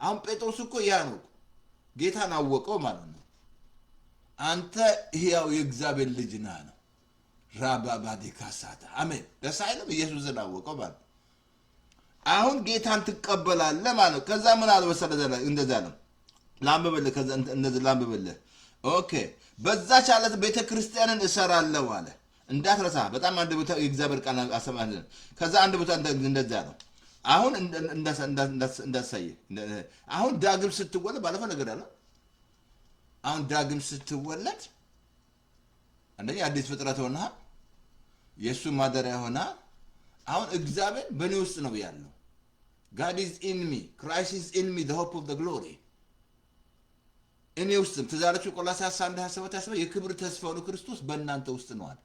አሁን ጴጥሮስ እኮ ያ ነው፣ ጌታን አወቀው ማለት ነው። አንተ ሕያው የእግዚአብሔር ልጅ ነህ ነው። ራባባዴ ካሳታ አሜን። ደስ አይልም? ኢየሱስን አወቀው ማለት ነው። አሁን ጌታን ትቀበላለህ ማለት ነው። ከዛ ምን አለ መሰለህ? እንደዛ ነው። ላንብብልህ። ከዛ እንደዚህ ላንብብልህ። Okay፣ በዛች አለት ቤተክርስቲያንን እሰራለሁ አለ። እንዳትረሳ በጣም አንድ ቦታ የእግዚአብሔር ቃል አሰማህ። ከዛ አንድ ቦታ እንደዛ ነው። አሁን እንዳሳየ አሁን ዳግም ስትወለድ፣ ባለፈው ነገር አለ። አሁን ዳግም ስትወለድ አንደኛ አዲስ ፍጥረት ሆነሃል፣ የእሱ ማደሪያ ሆነሃል። አሁን እግዚአብሔር በእኔ ውስጥ ነው ያለው። God is in me, Christ is in me, the hope of the glory። እኔ ውስጥም ትዝ አላችሁ ቆላስይስ 1 27 27 የክብር ተስፋ ሆኖ ክርስቶስ በእናንተ ውስጥ ነው አለ።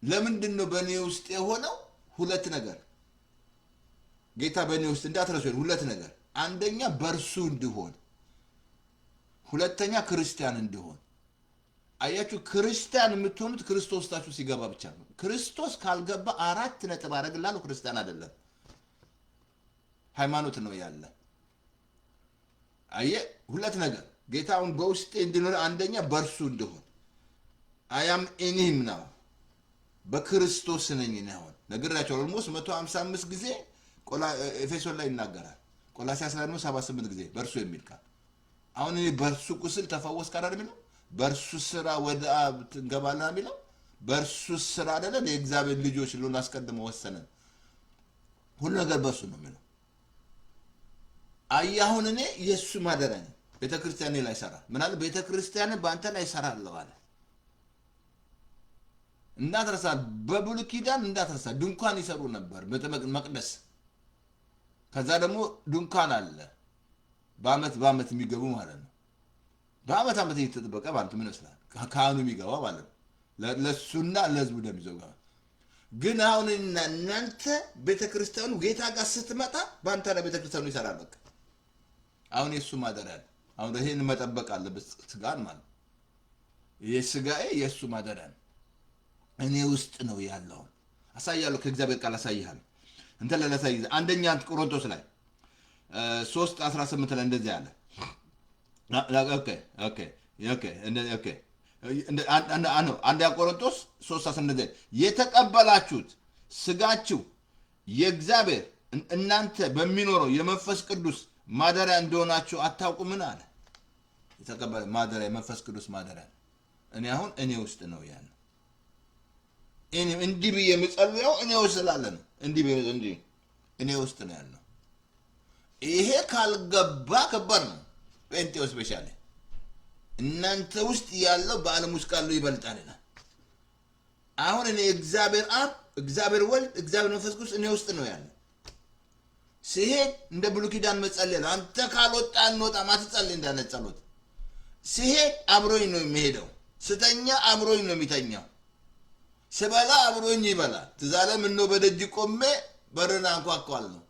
ለምንድን ነው በእኔ ውስጥ የሆነው? ሁለት ነገር። ጌታ በእኔ ውስጥ፣ እንዳትረሱ፣ ሁለት ነገር። አንደኛ በእርሱ እንድሆን፣ ሁለተኛ ክርስቲያን እንድሆን። አያችሁ፣ ክርስቲያን የምትሆኑት ክርስቶስ ውስጣችሁ ሲገባ ብቻ ነው። ክርስቶስ ካልገባ፣ አራት ነጥብ አደርግልሃለሁ፣ ክርስቲያን አይደለም፣ ሃይማኖት ነው ያለ። አየህ፣ ሁለት ነገር ጌታ አሁን በውስጤ እንዲኖር፣ አንደኛ በእርሱ እንድሆን፣ I am in him now፣ በክርስቶስ ነኝ እኔ። አሁን ነግሬያቸዋለሁ። Almost 155 ጊዜ ኤፌሶን ላይ ይናገራል። ቆላስይስ ላይ ደግሞ 78 ጊዜ በእርሱ የሚል ቃል። አሁን እኔ በእርሱ ቁስል ተፈወስክ አይደል የሚለው? በእርሱ ስራ ወደ አብ ትገባለህ የሚለው? በእርሱ ስራ አይደለም የእግዚአብሔር ልጆች ልንሆን አስቀድሞ ወሰነን። ሁሉ ነገር በእርሱ ነው የሚለው። አየህ፣ አሁን እኔ የእሱ ማደሪያ ነኝ። ቤተ ክርስቲያኔ ላይ ይሰራል። ምን አለ? ቤተ ክርስቲያን በአንተ ላይ ይሰራለሁ አለ። እንዳትረሳ፣ በብሉይ ኪዳን እንዳትረሳ፣ ድንኳን ይሰሩ ነበር፣ ቤተ መቅደስ። ከዛ ደግሞ ድንኳን አለ፣ በአመት በአመት የሚገቡ ማለት ነው። በአመት አመት እየተጠበቀ ማለት ምን ይመስላል? ካህኑ የሚገባ ማለት ነው። ለእሱና ለህዝቡ ደም ይዘው ገባ። ግን አሁን እናንተ ቤተ ክርስቲያኑ ጌታ ጋር ስትመጣ በአንተ ላይ ቤተ ክርስቲያኑ ይሰራል። በቃ አሁን የእሱ ማደሪያ ነው። አሁን ይሄን መጠበቅ አለበት፣ ስጋን ማለት ነው። የስጋዬ የእሱ ማደሪያ ነው። እኔ ውስጥ ነው ያለው። አሳያለሁ፣ ከእግዚአብሔር ቃል አሳይሃለሁ። እንትን ላይ ላሳይህ፣ አንደኛ ቆሮንቶስ ላይ 3:18 ላይ እንደዚህ አለ። Okay፣ አንደኛ ቆሮንቶስ 3:18 የተቀበላችሁት ስጋችሁ የእግዚአብሔር እናንተ በሚኖረው የመንፈስ ቅዱስ ማደሪያ እንደሆናችሁ አታውቁምን አለ። የተቀበለ ማደሪያ፣ የመንፈስ ቅዱስ ማደሪያ። እኔ አሁን እኔ ውስጥ ነው ያለው። እኔ እንዲህ ብዬ የምጸልየው እኔ ውስጥ ስላለ ነው። እንዲህ ብዬ እንዲህ እኔ ውስጥ ነው ያለው። ይሄ ካልገባ ከባድ ነው። ጴንጤው specially እናንተ ውስጥ ያለው በዓለም ውስጥ ካለው ይበልጣል ይላል። አሁን እኔ እግዚአብሔር አብ፣ እግዚአብሔር ወልድ፣ እግዚአብሔር መንፈስ ቅዱስ እኔ ውስጥ ነው ያለው። ሲሄድ እንደ ብሉይ ኪዳን መጸለይ ነው። አንተ ካልወጣ አንወጣም፣ አትጸልይ እንዳለ ጸሎት። ሲሄድ አብሮኝ ነው የሚሄደው። ስተኛ አብሮኝ ነው የሚተኛው። ስበላ አብሮኝ ይበላል። ትዝ አለ ምነው በደጅ ቆሜ በርን አንኳኳል ነው፣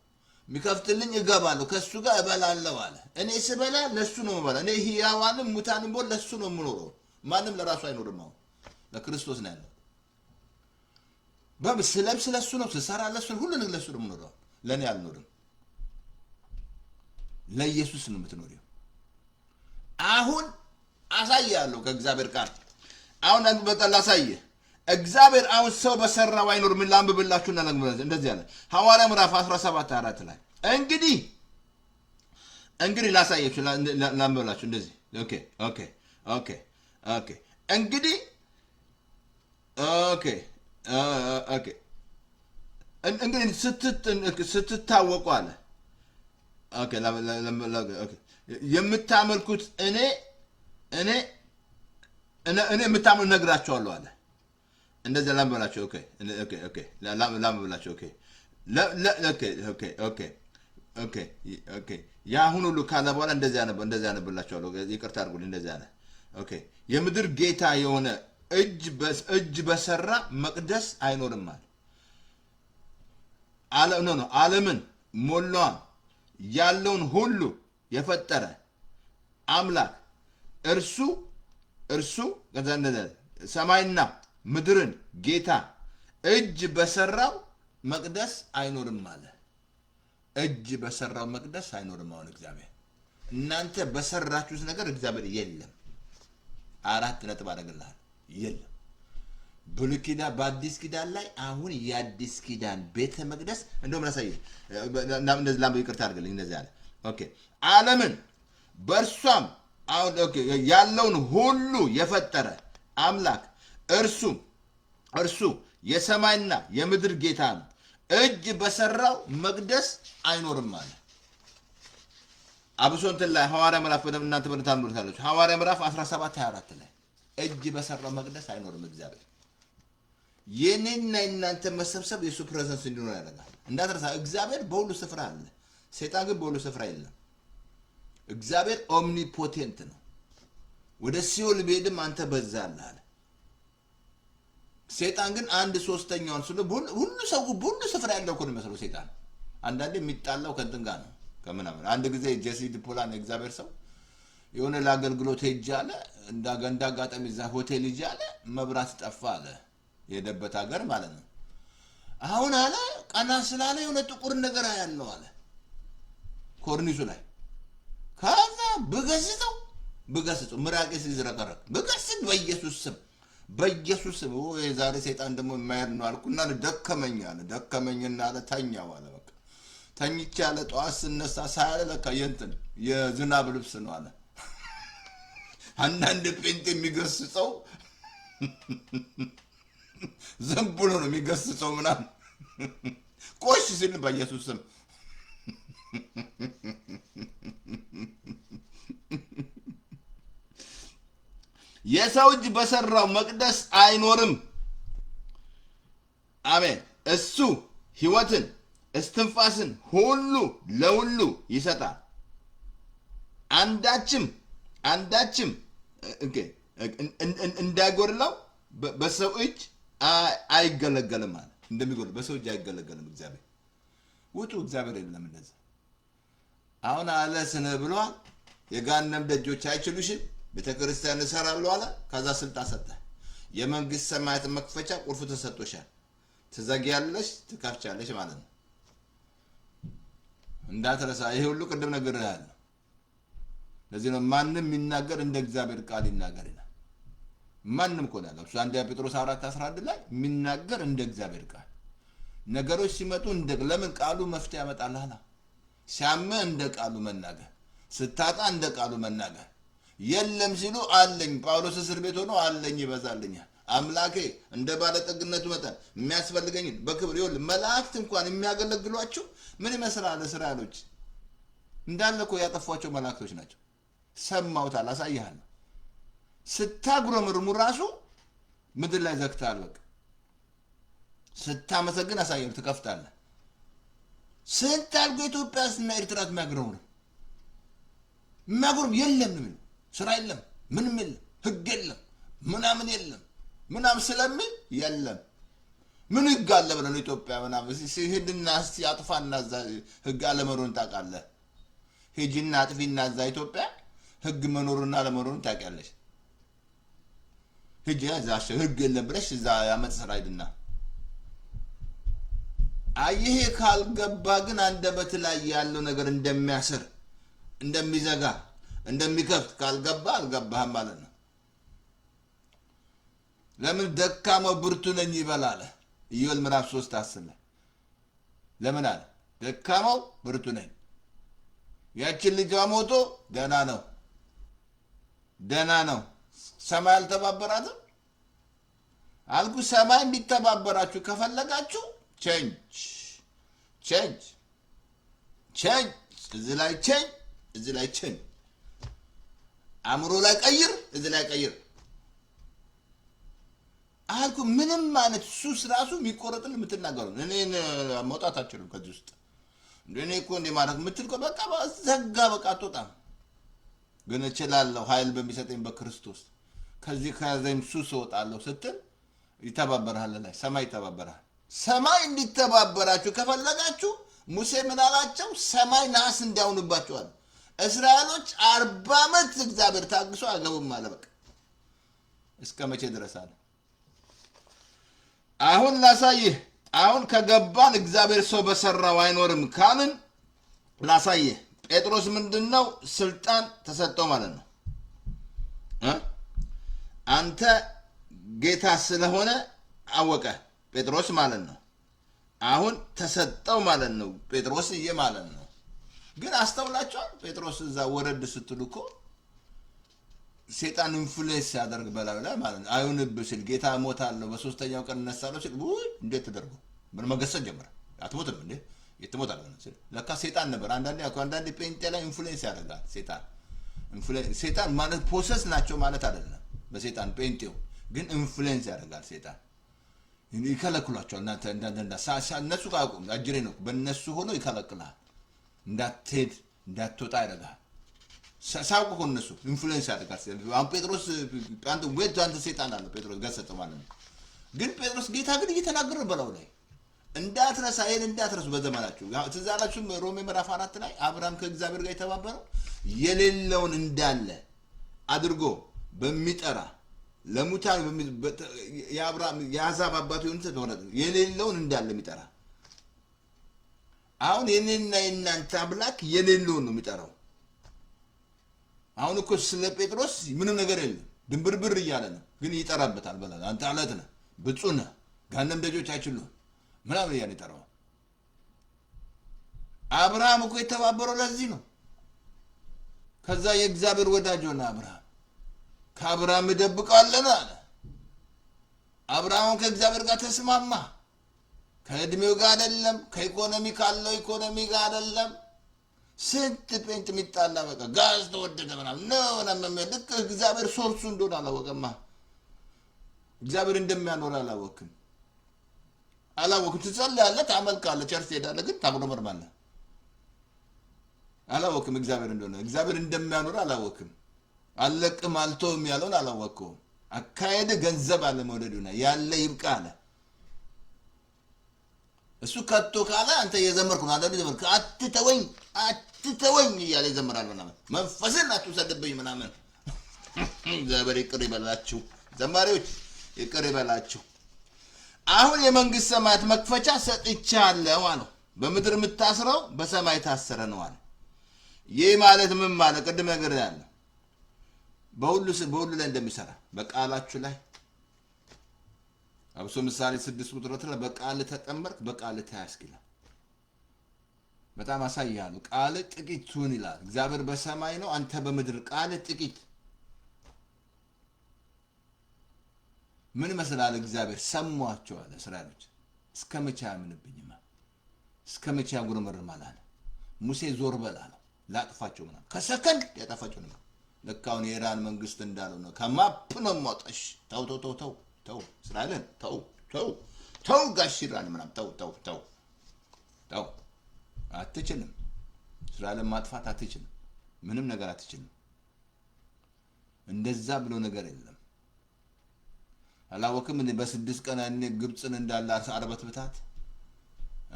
የሚከፍትልኝ እገባለሁ፣ ከእሱ ጋር እበላለሁ አለ። እኔ ስበላ ለእሱ ነው የምበላ። እኔ ሕያዋንም ሙታንም ብሆን ለእሱ ነው የምኖረው። ማንም ለራሱ አይኖርም። አሁን ለክርስቶስ ነው ያለው። ስለብስ ለእሱ ነው፣ ስሰራ ለእሱ ነው፣ ሁሉ ነገር ለእሱ ነው የምኖረው። ለእኔ አልኖርም። ለኢየሱስ ነው የምትኖሪው። አሁን አሳያለሁ ከእግዚአብሔር ቃል። አሁን በጣም ላሳየህ። እግዚአብሔር አሁን ሰው በሰራው አይኖርም። ላንብብላችሁና እንደዚህ አለ ሐዋርያ ምዕራፍ 17:4 ላይ። እንግዲህ ላሳያችሁ፣ ላንብብላችሁ እንደዚህ። Okay፣ እንግዲህ okay፣ እንግዲህ ስትታወቁ አለ፣ okay፣ የምታመልኩት እኔ የምታመልኩ እነግራቸዋለሁ አለ። እንደዚያ ላንብብላችሁ። Okay፣ ላንብብላችሁ። Okay፣ የአሁን ሁሉ ካለ በኋላ እንደዚያ ያነብላችኋለሁ። ይቅርታ አድርጉልኝ። እንደዚያ አለ። Okay፣ የምድር ጌታ የሆነ እጅ በሰራ መቅደስ አይኖርም አለ። No፣ ዓለምን ሞላዋን ያለውን ሁሉ የፈጠረ አምላክ እርሱ ከዛ እንደዚያ ሰማይና ምድርን ጌታ እጅ በሰራው መቅደስ አይኖርም አለ። እጅ በሰራው መቅደስ አይኖርም። አሁን እግዚአብሔር እናንተ በሰራችሁት ነገር እግዚአብሔር የለም። አራት ነጥብ አደርግልሃል። የለም። ብሉይ ኪዳን በአዲስ ኪዳን ላይ አሁን የአዲስ ኪዳን ቤተ መቅደስ እንደውም ላሳየህ። እንደዚህ ላንብብ፣ ይቅርታ አድርግልኝ። እንደዚህ አለ። Okay፣ ዓለምን በእርሷም አሁን okay፣ ያለውን ሁሉ የፈጠረ አምላክ እርሱ የሰማይና የምድር ጌታ ነው። እጅ በሰራው መቅደስ አይኖርም አለ። አብሶ እንትን ላይ ሐዋርያ ምዕራፍ በደምብ እናንተ በደንብ ታንብሩታላችሁ። ሐዋርያ ምዕራፍ 17 24 ላይ እጅ በሰራው መቅደስ አይኖርም እግዚአብሔር። የኔና የናንተ መሰብሰብ የእሱ presence እንዲኖር ያደርጋል። እንዳትረሳ፣ እግዚአብሔር በሁሉ ስፍራ አለ። ሰይጣን ግን በሁሉ ስፍራ የለም። እግዚአብሔር omnipotent ነው። ወደ ሲኦል ብሄድም አንተ በዛ አለህ አለ። ሰይጣን ግን አንድ ሶስተኛውን ስለ ሁሉ ሰው ሁሉ ስፍራ ያለው እኮ ነው የሚመስለው ሰይጣን። አንዳንዴ የሚጣላው ከእንትን ጋር ነው ከምናምን። አንድ ጊዜ ጄሲ ዲፖላን የእግዚአብሔር ሰው የሆነ ለአገልግሎት ሄጄ አለ፣ እንደ አጋጣሚ እዛ ሆቴል ሄጄ አለ፣ መብራት ጠፋ አለ። የሄደበት ሀገር ማለት ነው። አሁን አለ ቀና ስላለ የሆነ ጥቁር ነገር ያለው አለ ኮርኒሱ ላይ። ከዛ ብገስጸው ብገስጸው ምራቄ ሲዝረከረክ ብገስጽ በኢየሱስ ስም በኢየሱስ ስም፣ የዛሬ ሰይጣን ደግሞ የማይሄድ ነው አልኩና ደከመኝ አለ። ደከመኝና አለ ተኛው አለ። በቃ ተኝቼ አለ ጠዋት ስነሳ ሳያለ ለካ የእንትን የዝናብ ልብስ ነው አለ። አንዳንድ ጴንጤ የሚገስጸው ዝም ብሎ ነው የሚገስጸው ምናምን ቆሽ ሲል በኢየሱስ ስም። የሰው እጅ በሰራው መቅደስ አይኖርም። አሜን። እሱ ሕይወትን እስትንፋስን ሁሉ ለሁሉ ይሰጣል። አንዳችም አንዳችም እንዳይጎድለው በሰው እጅ አይገለገልም አለ። እንደሚጎድለው በሰው እጅ አይገለገልም። እግዚአብሔር ውጡ፣ እግዚአብሔር የለም እንደዛ። አሁን አለ ስነ ብሏል። የገሃነም ደጆች አይችሉሽም። ቤተ ክርስቲያን እሰራለሁ አለ። ከዛ ስልጣን ሰጠ። የመንግስት ሰማያት መክፈቻ ቁልፉ ተሰጥቶሻል። ትዘጊያለሽ፣ ትከፍቻለሽ ማለት ነው። እንዳትረሳ። ይሄ ሁሉ ቅድም ነግሬሃለሁ። ለዚህ ነው ማንም የሚናገር እንደ እግዚአብሔር ቃል ይናገር ይላል። ማንም እኮ ነው ያለው። እሱ አንደኛ ጴጥሮስ 4:11 ላይ የሚናገር እንደ እግዚአብሔር ቃል፣ ነገሮች ሲመጡ እንደ ለምን ቃሉ መፍትሄ ያመጣልሃል። ሲያምህ እንደ ቃሉ መናገር፣ ስታጣ እንደ ቃሉ መናገር። የለም ሲሉ አለኝ። ጳውሎስ እስር ቤት ሆኖ አለኝ ይበዛልኛል። አምላኬ እንደ ባለጠግነቱ መጠን የሚያስፈልገኝን በክብር ይኸውልህ፣ መላእክት እንኳን የሚያገለግሏቸው ምን ይመስላል? እስራኤሎች እንዳለ እኮ ያጠፏቸው መላእክቶች ናቸው። ሰማሁታል፣ አሳይሃለሁ። ስታጉረመርሙ ራሱ ምድር ላይ ዘግተሃል። በቃ ስታመሰግን አሳያለሁ፣ ትከፍታለህ። ስንት አልጎ ኢትዮጵያ እና ኤርትራ የሚያጉረምርም የሚያጉርም የለም ነው የሚለው። ስራ የለም፣ ምንም የለም፣ ህግ የለም፣ ምናምን የለም፣ ምናምን ስለሚል የለም። ምን ህግ አለ ብለህ ነው ኢትዮጵያ ምናምን ሂድና እስቲ አጥፋና እዛ ህግ አለመኖሩን ታውቃለህ። ሂጂና አጥፊና እዛ ኢትዮጵያ ህግ መኖሩና አለመኖሩን ታውቂያለሽ። ሂጂ እዛ ህግ የለም ብለሽ እዛ ያመፅ ስራ ሂድና። ይሄ ካልገባ ግን አንደበት ላይ ያለው ነገር እንደሚያስር፣ እንደሚዘጋ፣ እንደሚከፍት ካልገባ አልገባህም ማለት ነው። ለምን ደካማው ብርቱ ነኝ ይበል አለ ኢዮኤል ምዕራፍ 3:10 ላይ። ለምን አለ ደካማው ብርቱ ነኝ። ያችን ልጇ ሞቶ ደህና ነው፣ ደህና ነው። ሰማይ አልተባበራትም አልኩ። ሰማይ እንዲተባበራችሁ ከፈለጋችሁ change change change፣ እዚህ ላይ change፣ እዚህ ላይ change፣ አእምሮ ላይ ቀይር፣ እዚህ ላይ ቀይር አልኩ። ምንም አይነት ሱስ ራሱ የሚቆረጥል የምትናገሩ እኔ መውጣት አልችልም ከዚህ ውስጥ እኔ እኮ እንዲህ ማድረግ የምትል በቃ ዘጋ፣ በቃ አትወጣም። ግን እችላለሁ ኃይል በሚሰጠኝ በክርስቶስ ከዚህ ከያዘኝ ሱስ እወጣለሁ ስትል ይተባበርሃል። ላይ ሰማይ ይተባበርሃል። ሰማይ እንዲተባበራችሁ ከፈለጋችሁ ሙሴ ምን አላቸው? ሰማይ ናስ እንዲያውንባቸዋል። እስራኤሎች 40 ዓመት እግዚአብሔር ታግሶ አገቡም አለ። በቃ እስከ መቼ ድረስ አለ። አሁን ላሳይህ። አሁን ከገባን እግዚአብሔር ሰው በሰራው አይኖርም ካልን ላሳይህ። ጴጥሮስ ምንድን ነው ስልጣን ተሰጠው ማለት ነው እ? አንተ ጌታ ስለሆነ አወቀ ጴጥሮስ ማለት ነው። አሁን ተሰጠው ማለት ነው። ጴጥሮስዬ ማለት ነው። ግን አስተውላችኋል? ጴጥሮስ እዛ ወረድ ስትሉ እኮ ሴጣን influence ሲያደርግ በላዩ ላይ ማለት ነው። አይሁንብህ ሲል ጌታ እሞታለሁ በሶስተኛው ቀን እነሳለሁ ሲል ውይ እንዴት ተደርጎ ምን መገሰጽ ጀመረ። አትሞትም እንዴ የት ትሞታለህ? ለካ ሴጣን ነበር። አንዳንዴ ጴንጤ ላይ influence ያደርጋል ሴጣን። ሴጣን ማለት possess ናቸው ማለት አይደለም። በሴጣን ጴንጤው ግን influence ያደርጋል ሴጣን፣ ይከለክሏቸዋል። እናንተ እነሱ ጋር አቁም አጅሬ ነው። በእነሱ ሆኖ ይከለክልሃል። እንዳትሄድ እንዳትወጣ ያደርግሃል። ሳያውቁ እኮ እነሱ influence ያደርጋል። አሁን ጴጥሮስ አንተ ወይት አንተ ሴጣን አለ፣ ጴጥሮስ ገሰጠው ማለት ነው። ግን ጴጥሮስ ጌታ ግን እየተናገረ በላው ላይ እንዳትረሳ፣ ይሄን እንዳትረሱ በዘመናችሁ። ትዝ አላችሁም? ሮሜ ምዕራፍ 4 ላይ አብርሃም ከእግዚአብሔር ጋር የተባበረው የሌለውን እንዳለ አድርጎ በሚጠራ ለሙታን የአብርሃም የአሕዛብ አባት የሆኑ ተመረጠ። የሌለውን እንዳለ የሚጠራ። አሁን የኔና የእናንተ አምላክ የሌለውን ነው የሚጠራው። አሁን እኮ ስለ ጴጥሮስ ምንም ነገር የለም፣ ድንብርብር እያለ ነው፣ ግን ይጠራበታል። በላ አንተ አለት ነህ፣ ብፁዕ ነህ፣ ገሃነም ደጆች አይችሉህም ምናምን እያለ ይጠራዋል። አብርሃም እኮ የተባበረው ለዚህ ነው። ከዛ የእግዚአብሔር ወዳጅ ሆነ አብርሃም። ከአብርሃም እደብቀዋለን አለ። አብርሃም ከእግዚአብሔር ጋር ተስማማ። ከእድሜው ጋር አይደለም፣ ከኢኮኖሚ ካለው ኢኮኖሚ ጋር አይደለም። ስንት ጴንጥ የሚጣላ በቃ ጋዝ ተወደደ ምናምን ነው ምናምን፣ ልክ እግዚአብሔር source ኡ እንደሆነ አላወቀማ። እግዚአብሔር እንደሚያኖር አላወቅም አላወቅም። ትጸልያለህ፣ ታመልካለህ፣ church ትሄዳለህ፣ ግን ታጉረመርማለህ። አላወቅም እግዚአብሔር እንደሆነ፣ እግዚአብሔር እንደሚያኖር አላወቅም። አልለቅም አልተውም ያለውን አላወቅከውም። አካሄድ ገንዘብ አለመውደድ ይሆናል። ያለ ይብቃ አለ። እሱ ከቶ ካለ አንተ እየዘመርኩ ነው። አንዳንዱ ዘመርኩ አትተወኝ አትተወኝ እያለ ይዘምራል ምናምን፣ መንፈስን አትውሰድብኝ ምናምን። እግዚአብሔር ይቅር ይበላችሁ ዘማሪዎች፣ ይቅር ይበላችሁ። አሁን የመንግስት ሰማያት መክፈቻ ሰጥቻለሁ አለው። በምድር የምታስረው በሰማይ ታሰረ ነው አለ። ይህ ማለት ምን ማለት? ቅድም ነገር ያለ በሁሉ ላይ እንደሚሰራ በቃላችሁ ላይ፣ አብሶ ምሳሌ 6 ቁጥር ላይ በቃል ተጠመድክ በቃል ተያዝክ ይላል። በጣም አሳያለሁ። ቃል ጥቂት ትሁን ይላል። እግዚአብሔር በሰማይ ነው፣ አንተ በምድር ቃል ጥቂት ምን ይመስላል? እግዚአብሔር ሰሟቸው አለ እስራኤሎች። እስከ መቼ አያምንብኝም? እስከ መቼ ያጉረመርማል አለ። ሙሴ ዞር በል አለው፣ ላጥፋቸው ምናምን ከሰከንድ ያጠፋቸው ነበር። ልክ አሁን የኢራን መንግስት እንዳለው ነው። ከ map ነው የማውጣሽ። ተው ተው ተው ተው ተው እስራኤልን ተው ተው ተው ጋሽ ኢራን ምናምን ተው ተው ተው ተው። አትችልም። እስራኤልን ማጥፋት አትችልም። ምንም ነገር አትችልም። እንደዛ ብሎ ነገር የለም። አላወቅም እንዴ? በ6 ቀን እኔ ግብፅን እንዳለ አርበት ብታት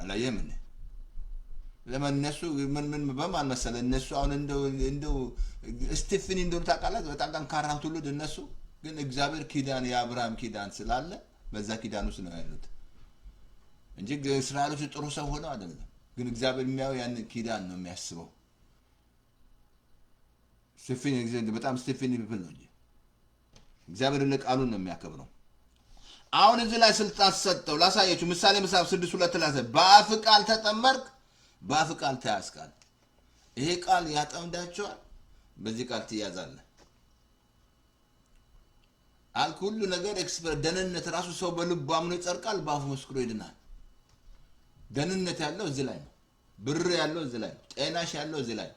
አላየህም እንዴ? ለምን እነሱ ምን ምን በማን መሰለ እነሱ አሁን እንደው ስቲፍኒ እንደሆኑ ታውቃለህ። በጣም ጠንካራ ትውልድ እነሱ፣ ግን እግዚአብሔር ኪዳን የአብርሃም ኪዳን ስላለ በዛ ኪዳን ውስጥ ነው ያሉት እንጂ እስራኤሎች ጥሩ ሰው ሆነው አይደለም። ግን እግዚአብሔር የሚያየው ያን ኪዳን ነው የሚያስበው። ስቲፍኒ በጣም ስቲፍኒ people ነው እንጂ እግዚአብሔር ቃሉን ነው የሚያከብረው። አሁን እዚህ ላይ ስልጣን ሰጠው። ላሳያችሁ ምሳሌ ምሳሌ 6:2 ላይ በአፍ ቃል ተጠመድክ፣ በአፍ ቃል ተያዝካል። ይሄ ቃል ያጠምዳቸዋል። በዚህ ቃል ትያዛለህ። አልክ ሁሉ ነገር ደህንነት ራሱ ሰው በልቡ አምኖ ይጸድቃል፣ በአፉ መስክሮ ይድናል። ደህንነት ያለው እዚህ ላይ ነው። ብር ያለው እዚህ ላይ ነው። ጤናሽ ያለው እዚህ ላይ ነው።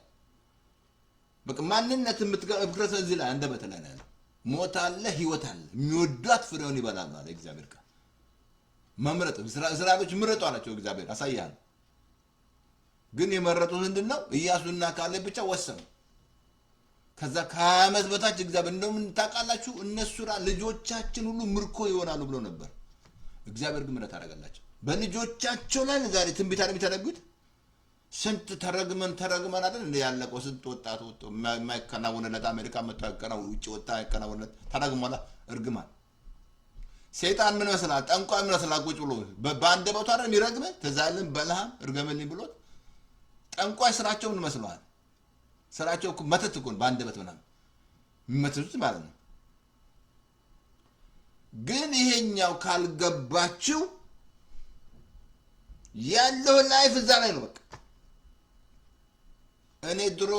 በቃ ማንነት የምትገብረው እዚህ ላይ አንደበት ላይ ነው ያለው። ሞት አለ፣ ህይወት አለ። የሚወዷት ፍሬውን ይበላሉ አለ እግዚአብሔር ቃል። መምረጥ እስራኤሎች ምረጡ አላቸው እግዚአብሔር፣ አሳያለሁ። ግን የመረጡት ምንድን ነው? ኢያሱና ካሌብ ብቻ ወሰኑ። ከዛ ከ20 ዓመት በታች እግዚአብሔር እንደውም ታውቃላችሁ እነሱ ልጆቻችን ሁሉ ምርኮ ይሆናሉ ብሎ ነበር። እግዚአብሔር ግን ምሕረት አደረገላቸው። በልጆቻቸው ላይ ዛሬ ትንቢት አይደል የሚተነብዩት? ስንት ተረግመን ተረግመን አይደል እንደ ያለቀው፣ ስንት ወጣት ወጥቶ የማይከናወንለት፣ አሜሪካ መጥቶ ያከናወን ውጭ ወጣ ያከናወንለት ተረግሟል። እርግማን ሰይጣን ምን ይመስላል? ጠንቋይ ምን ይመስላል? ቁጭ ብሎ በአንደበቱ አይደል የሚረግምህ? ትዝ አይልም? በለዓም እርገምልኝ ብሎት ጠንቋይ ስራቸው ምን ይመስለዋል? ስራቸው እኮ መተት እኮ ነው፣ በአንደበት ምናምን የሚመትቱት ማለት ነው። ግን ይሄኛው ካልገባችሁ ያለው life እዛ ላይ ነው። በቃ እኔ ድሮ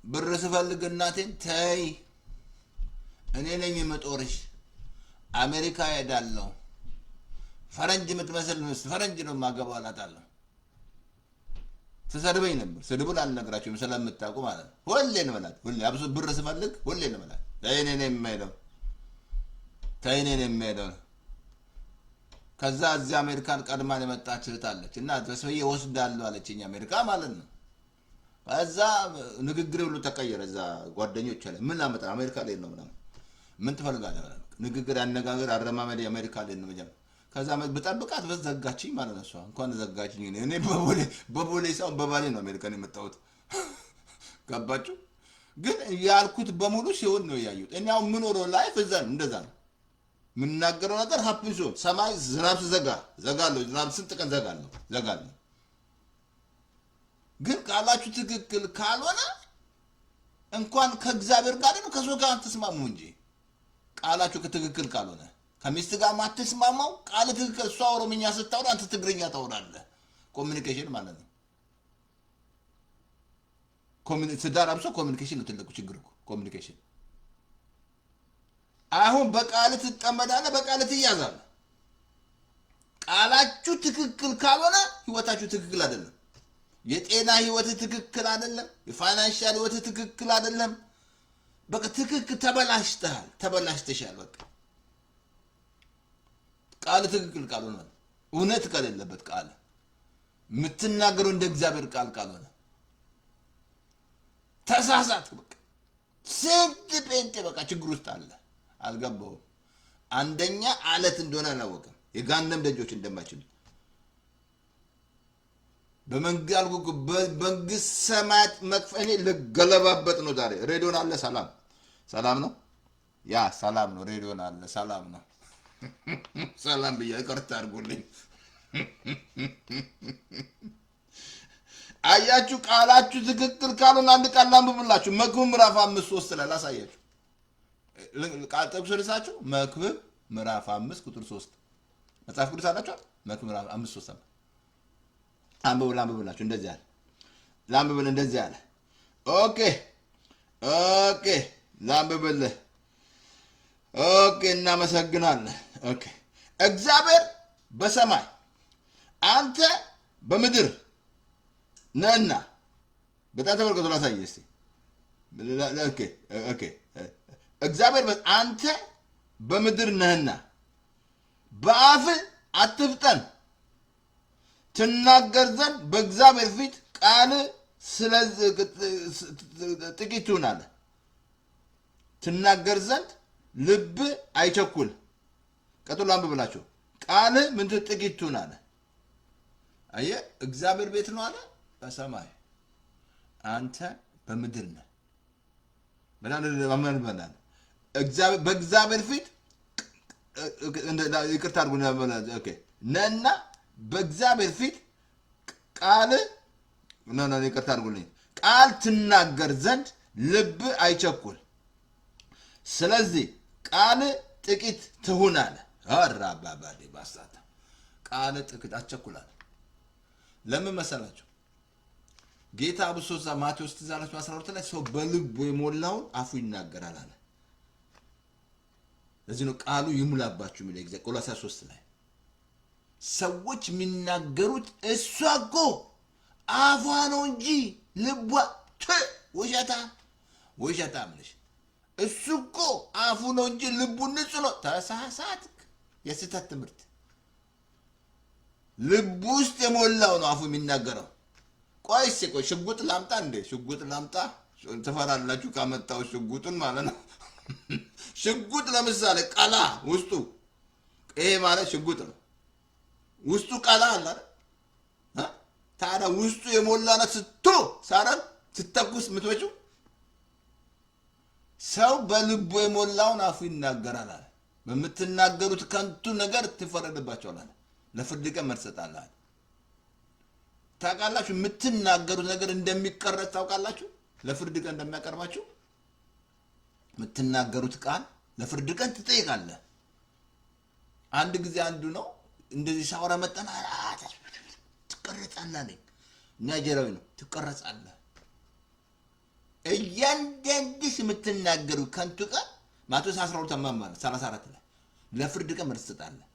ብር ስፈልግ እናቴን ተይ እኔ ነኝ የምጦርሽ፣ አሜሪካ ሄዳለሁ፣ ፈረንጅ የምትመስል ሚስት፣ ፈረንጅ ነው የማገባው እላታለሁ። ትሰድበኝ ነበር። ስድቡን አልነግራችሁም ስለምታውቁ ማለት ነው። ሁሌ ነው የምላት። ሁሌ አብሶ ብር ስፈልግ ሁሌ ነው የምላት። ተይ እኔ ነኝ የምሄደው፣ ተይ እኔ ነኝ የምሄደው። ከዛ እዚህ አሜሪካን ቀድማን የመጣች እህት አለች እና ተስፈዬ ወስዳለሁ አለችኝ፣ አሜሪካ ማለት ነው። ከዛ ንግግሬ ሁሉ ተቀየረ። እዛ ጓደኞች ላይ ምን ላመጣ አሜሪካ ላይ ነው ምናምን፣ ምን ትፈልጋለህ? ንግግር፣ አነጋገር፣ አረማመድ አሜሪካ ላይ ነው መጀመሪያ። ከዛ ብጠብቃት በዝ ዘጋችኝ ማለት ነው። እሷ እንኳን ዘጋችኝ። እኔ በቦሌ ሳይሆን በባሌ ነው አሜሪካን የመጣሁት። ገባችሁ? ግን ያልኩት በሙሉ ሲሆን ነው ያዩት። እኔ አሁን የምኖረው life እዛ ነው፣ እንደዛ ነው የምናገረው ነገር happen ሲሆን፣ ሰማይ ዝናብ ስዘጋ ዘጋለሁ። ዝናብ ስንት ቀን ዘጋለሁ ዘጋለሁ። ግን ቃላችሁ ትክክል ካልሆነ እንኳን ከእግዚአብሔር ጋር ደግሞ ከሰው ጋር አትስማሙ እንጂ። ቃላችሁ ትክክል ካልሆነ ከሚስት ጋር ማትስማማው ቃል ትክክል፣ እሷ ኦሮምኛ ስታወራ አንተ ትግርኛ ታወራለህ። Communication ማለት ነው። ትዳር አብሶ communication ነው ትልቁ ችግር እኮ፣ communication። አሁን በቃል ትጠመዳለህ፣ በቃል ትያዛለህ። ቃላችሁ ትክክል ካልሆነ ህይወታችሁ ትክክል አይደለም። የጤና ህይወት ትክክል አይደለም። የ financial ህይወት ትክክል አይደለም። በቃ ትክክል ተበላሽተሃል፣ ተበላሽተሻል። በቃ ቃል ትክክል ካልሆነ፣ እውነት ከሌለበት፣ ቃል የምትናገረው እንደ እግዚአብሔር ቃል ካልሆነ ተሳሳት። በቃ ስንት ጴንጤ በቃ ችግር ውስጥ አለ። አልገባውም። አንደኛ አለት እንደሆነ አላወቅም። የገሃነም ደጆች እንደማይችሉት አልኩህ እኮ፣ በመንግስት ሰማያት እኔ ልገለባበጥ ነው ዛሬ። ሬዲዮን አለ፣ ሰላም ሰላም ነው፣ yeah ሰላም ነው። ሬዲዮን አለ፣ ሰላም ነው። ሰላም ብያ ይቅርታ አድርጉልኝ። አያችሁ፣ ቃላችሁ ትክክል ካልሆነ አንድ ቃል ላንብብላችሁ። መክብብ ምዕራፍ 5:3 ላይ ላሳያችሁ። ቃል ጠቅሶ ልሳችሁ፣ መክብብ ምዕራፍ 5 ቁጥር 3። መጽሐፍ ቅዱስ አላችኋል? መክብብ ምዕራፍ 5:3 አንብቡ። ላንብብላችሁ። እንደዚህ አለ። ላንብብል፣ እንደዚህ አለ። Okay፣ ላንብብልህ። Okay፣ እናመሰግናለን። Okay፣ እግዚአብሔር በሰማይ አንተ በምድር ነህና፣ በጣም ተመልከቱ፣ ላሳየህ እስኪ። Okay፣ እግዚአብሔር አንተ በምድር ነህና በአፍህ አትፍጠን፣ ትናገር ዘንድ በእግዚአብሔር ፊት ቃል ጥቂት ትሁን አለ። ትናገር ዘንድ ልብ አይቸኩል። ቀጥሎ አንብብላችሁ፣ ቃል ምን ጥቂት ትሁን አለ። አየህ፣ እግዚአብሔር ቤት ነው አለ በሰማይ፣ አንተ በምድር ነህ። በእግዚአብሔር ፊት፣ ይቅርታ አድርጉ፣ ነህና በእግዚአብሔር ፊት ቃል፣ no no፣ ይቅርታ አድርጉልኝ፣ ቃል ትናገር ዘንድ ልብ አይቸኩል። ስለዚህ ቃል ጥቂት ትሁን አለ። አራባባዴ ባስታታ ቃል ጥቂት አትቸኩላል። ለምን መሰላችሁ? ጌታ አብሶ እዛ ማቴዎስ ትዝ አላችሁ 12 ላይ ሰው በልቡ የሞላውን አፉ ይናገራል አለ። ለዚህ ነው ቃሉ ይሙላባችሁ የሚለው እግዚአብሔር ቆላስይስ 3 ላይ። ሰዎች የሚናገሩት እሷ እኮ አፏ ነው እንጂ ልቧ ውሸታ ውሸታም ነሽ። እሱ እኮ አፉ ነው እንጂ ልቡ ንጹህ ነው። ተሳሳትክ። የስህተት ትምህርት። ልቡ ውስጥ የሞላው ነው አፉ የሚናገረው። ቆይ እስኪ ቆይ፣ ሽጉጥ ላምጣ እንዴ? ሽጉጥ ላምጣ? ትፈራላችሁ ካመጣው ሽጉጡን ማለት ነው። ሽጉጥ ለምሳሌ ቀላ ውስጡ፣ ይሄ ማለት ሽጉጥ ነው። ውስጡ ቀላ አለ አይደል? እ? ታዲያ ውስጡ የሞላነት ስቶ ሳረን ስተኩስ የምትመጪው፣ ሰው በልቡ የሞላውን አፉ ይናገራል አለ። በምትናገሩት ከንቱ ነገር ትፈረድባቸዋል አለ። ለፍርድ ቀን መልስ ትሰጣለህ አለ። ታውቃላችሁ፣ የምትናገሩት ነገር እንደሚቀረጽ ታውቃላችሁ። ለፍርድ ቀን እንደሚያቀርባችሁ የምትናገሩት ቃል ለፍርድ ቀን ትጠይቃለህ። አንድ ጊዜ አንዱ ነው እንደዚህ ሳወራ መጣና ትቀረጻለህ አለኝ። ናይጄሪያዊ ነው። ትቀረጻለህ። እያንዳንድሽ የምትናገሩ ከንቱ ቃል ማቴዎስ 12 34 ላይ ለፍርድ ቀን መልስ ትሰጣለህ።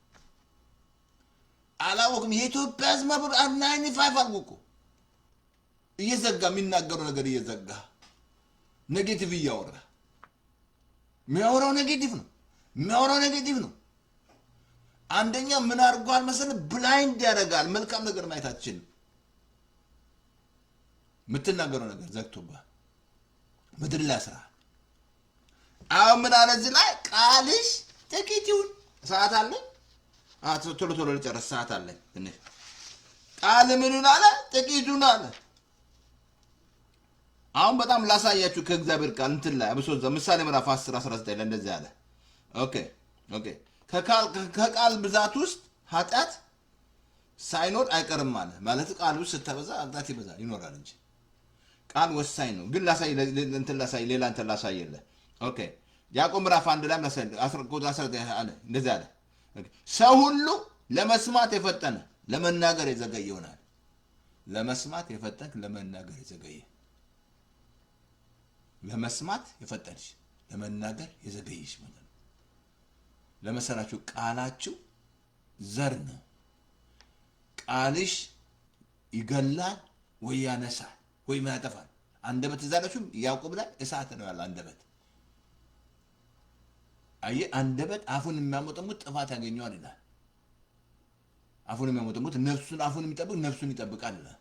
አላወቅም። የኢትዮጵያ ሕዝብ 95 አልኩ እኮ፣ እየዘጋ፣ የሚናገረው ነገር እየዘጋ፣ negative እያወራ፣ የሚያወራው negative ነው። የሚያወራው negative ነው። አንደኛ ምን አድርጓል መሰለህ? Blind ያደርጋል። መልካም ነገር ማየት አትችልም። የምትናገረው ነገር ዘግቶብሃል። ምድር ላይ ያስራል። አሁን ምን አለ እዚህ ላይ? ቃልሽ ጥቂት ይሁን። ሰዓት አለኝ። ቶሎ ቶሎ ልጨርስ። ሰዓት አለኝ ትንሽ። ቃል ምኑን አለ? ጥቂቱን አለ። አሁን በጣም ላሳያችሁ ከእግዚአብሔር ቃል እንትን ላይ፣ አብሶ እዛ ምሳሌ ምዕራፍ 10 19 ላይ እንደዚህ አለ። Okay፣ ከቃል ብዛት ውስጥ ኃጢአት ሳይኖር አይቀርም አለ። ማለት ቃል ውስጥ ስታበዛ ኃጢአት ይበዛል፣ ይኖራል እንጂ ቃል ወሳኝ ነው። ግን ላሳይ፣ እንትን ላሳይ፣ ሌላ እንትን ላሳየለ። Okay፣ ያዕቆብ ምዕራፍ 1 ላይ ላሳይ፣ ቁጥር 19 አለ፣ እንደዚህ አለ። Okay፣ ሰው ሁሉ ለመስማት የፈጠነ ለመናገር የዘገየ ይሆናል። ለመስማት የፈጠንክ፣ ለመናገር የዘገየ፣ ለመስማት የፈጠንሽ፣ ለመናገር የዘገየሽ ማለት ነው። ለመሰላችሁ ቃላችሁ ዘር ነው። ቃልሽ ይገላል ወይ ያነሳል ወይም ያጠፋል። አንደበት እዛ አላችሁም ያዕቆብ ላይ እሳት ነው ያለ አንደበት። አየህ፣ አንደበት አፉን የሚያሞጠሙጥ ጥፋት ያገኘዋል ይላል። አፉን የሚያሞጠሙጥ ነፍሱን፣ አፉን የሚጠብቅ ነፍሱን ይጠብቃል ይላል።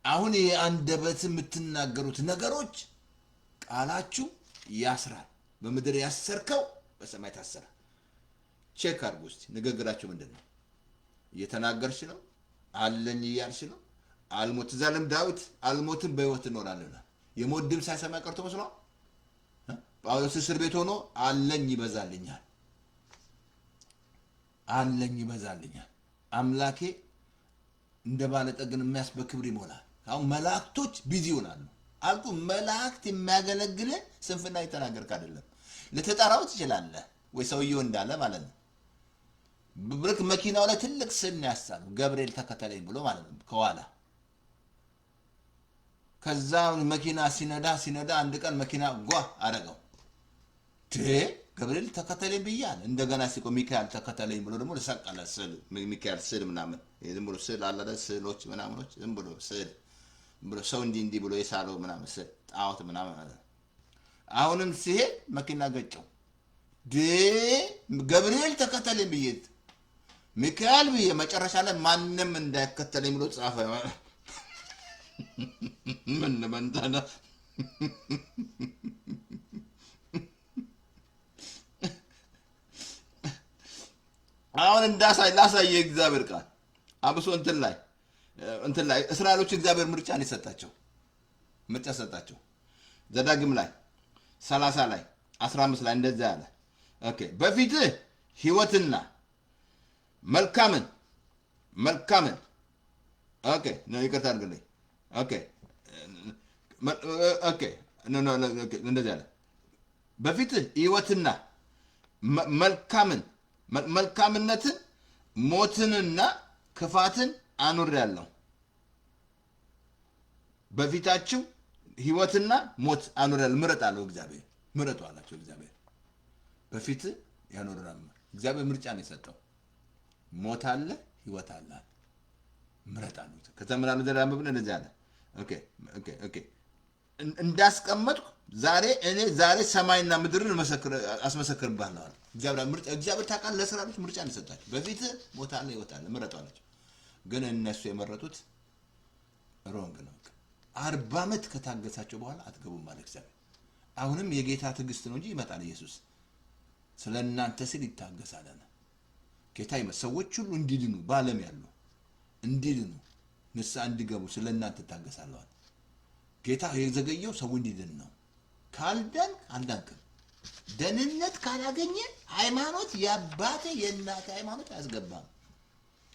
አሁን ይህ አንደበት የምትናገሩት ነገሮች ቃላችሁ ያስራል። በምድር ያሰርከው በሰማይ ታሰረ። Check አድርጉ እስቲ፣ ንግግራችሁ ምንድን ነው? እየተናገርሽ ነው? አለኝ እያልሽ ነው? አልሞት ዛለም ዳዊት አልሞትም በሕይወት እኖራለሁ ይላል። የሞት ድምፅ ሳይሰማ ቀርቶ መስሏል። ጳውሎስ እስር ቤት ሆኖ አለኝ ይበዛልኛል፣ አለኝ ይበዛልኛል፣ አምላኬ እንደ ባለጠግን የሚያስ በክብር ይሞላል። አሁን መላእክቶች busy ይሆናሉ አልኩ። መላእክት የሚያገለግል ስንፍና የተናገርክ አይደለም። ልትጠራው ትችላለህ ወይ ሰውየው እንዳለ ማለት ነው። ልክ መኪናው ላይ ትልቅ ስም ያሳሉ፣ ገብርኤል ተከተለኝ ብሎ ማለት ነው ከኋላ። ከዛ መኪና ሲነዳ ሲነዳ አንድ ቀን መኪና ጓ አረገው። ገብርኤል ተከተለኝ ብያል። እንደገና ሲቆም ሚካኤል ተከተለኝ ብሎ ደግሞ ሰቀለ። ስዕል፣ ሚካኤል ስዕል ምናምን፣ ዝም ብሎ ስዕል አለ አይደል? ስዕሎች ምናምኖች፣ ዝም ብሎ ስዕል፣ ዝም ብሎ ሰው እንዲህ እንዲህ ብሎ የሳለው ምናምን ስዕል፣ ጣዖት ምናምን አለ። አሁንም ሲሄድ መኪና ገጨው። ገብርኤል ተከተለኝ ብዬ፣ ሚካኤል ብዬ፣ መጨረሻ ላይ ማንም እንዳይከተለኝ ብሎ ጻፈ። ምን መንታና። አሁን እንዳሳይ ላሳይ የእግዚአብሔር ቃል፣ አብሶ እንትን ላይ እስራኤሎች እግዚአብሔር ምርጫን የሰጣቸው፣ ምርጫ ሰጣቸው። ዘዳግም ላይ 30 ላይ 15 ላይ እንደዚያ አለ። Okay፣ በፊትህ ህይወትና መልካምን፣ okay፣ no፣ ይቅርታ አድርግልኝ። Okay, no, no, okay፣ እንደዚህ አለ። በፊትህ ህይወትና መልካምን፣ መልካምነትን፣ ሞትንና ክፋትን አኑሬአለሁ። በፊታችሁ ህይወትና ሞት አኑሬአለሁ። ምረጥ አለው እግዚአብሔር። ምረጡ አላቸው እግዚአብሔር። በፊት ያኖረናል። እግዚአብሔር ምርጫ ነው የሰጠው። ሞት አለ፣ ህይወት አለ። ምረጥ አሉት። ከዛ ምን አሉ? ዘላለም ብለህ እንደዚህ አለ። Okay፣ እንዳስቀመጥኩ ዛሬ እኔ ዛሬ ሰማይና ምድርን አስመሰክርብሃለሁ አለ። እግዚአብሔር ምርጫ፣ እግዚአብሔር ታውቃለህ፣ ለእስራኤሎች ምርጫ ነው የሰጣቸው። በፊት ሞት አለ፣ ህይወት አለ፣ ምረጡ አላቸው። ግን እነሱ የመረጡት wrong ነው። 40 ዓመት ከታገሳቸው በኋላ አትገቡም አለ እግዚአብሔር። አሁንም የጌታ ትዕግስት ነው እንጂ ይመጣል ኢየሱስ። ስለ እናንተ ሲል ይታገሳል አለ። ጌታ ሰዎች ሁሉ እንዲድኑ፣ በዓለም ያሉ እንዲድኑ፣ ንስሐ እንዲገቡ ስለ እናንተ እታገሳለሁ አለ። ጌታ የዘገየው ሰው እንዲድን ነው። ካልዳንክ አልዳንክም። ደህንነት ካላገኘ ሃይማኖት፣ የአባቴ የእናቴ ሃይማኖት አያስገባም።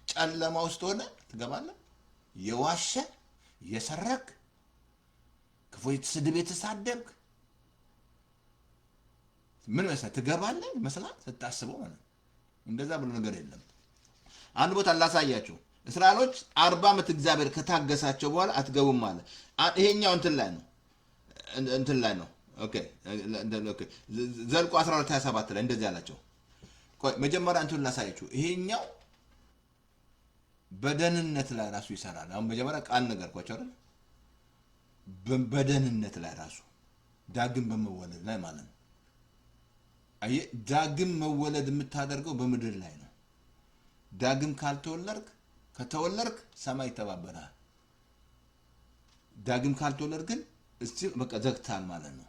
ጨለማ ውስጥ ሆነ ትገባለህ። የዋሸ፣ የሰረክ፣ ክፉ ስድብ የተሳደብክ ምን መሰለህ ትገባለህ ይመስላል ስታስበው ማለት ነው። እንደዛ ብሎ ነገር የለም። አንድ ቦታ ላሳያችሁ። እስራኤሎች 40 ዓመት እግዚአብሔር ከታገሳቸው በኋላ አትገቡም አለ። ይሄኛው እንትን ላይ ነው፣ እንትን ላይ ነው። Okay፣ ዘኍልቍ 12 27 ላይ እንደዚህ አላቸው። ቆይ መጀመሪያ እንትኑን ላሳያችሁ። ይሄኛው በደህንነት ላይ ራሱ ይሰራል። አሁን መጀመሪያ ቃል ነገርኳቸው አይደል? በደህንነት ላይ ራሱ ዳግም በመወለድ ላይ ማለት ነው። አየህ፣ ዳግም መወለድ የምታደርገው በምድር ላይ ነው። ዳግም ካልተወለድክ፣ ከተወለድክ ሰማይ ይተባበራል። ዳግም ካልተወለድክ ግን እስቲ በቃ ዘግታል ማለት ነው።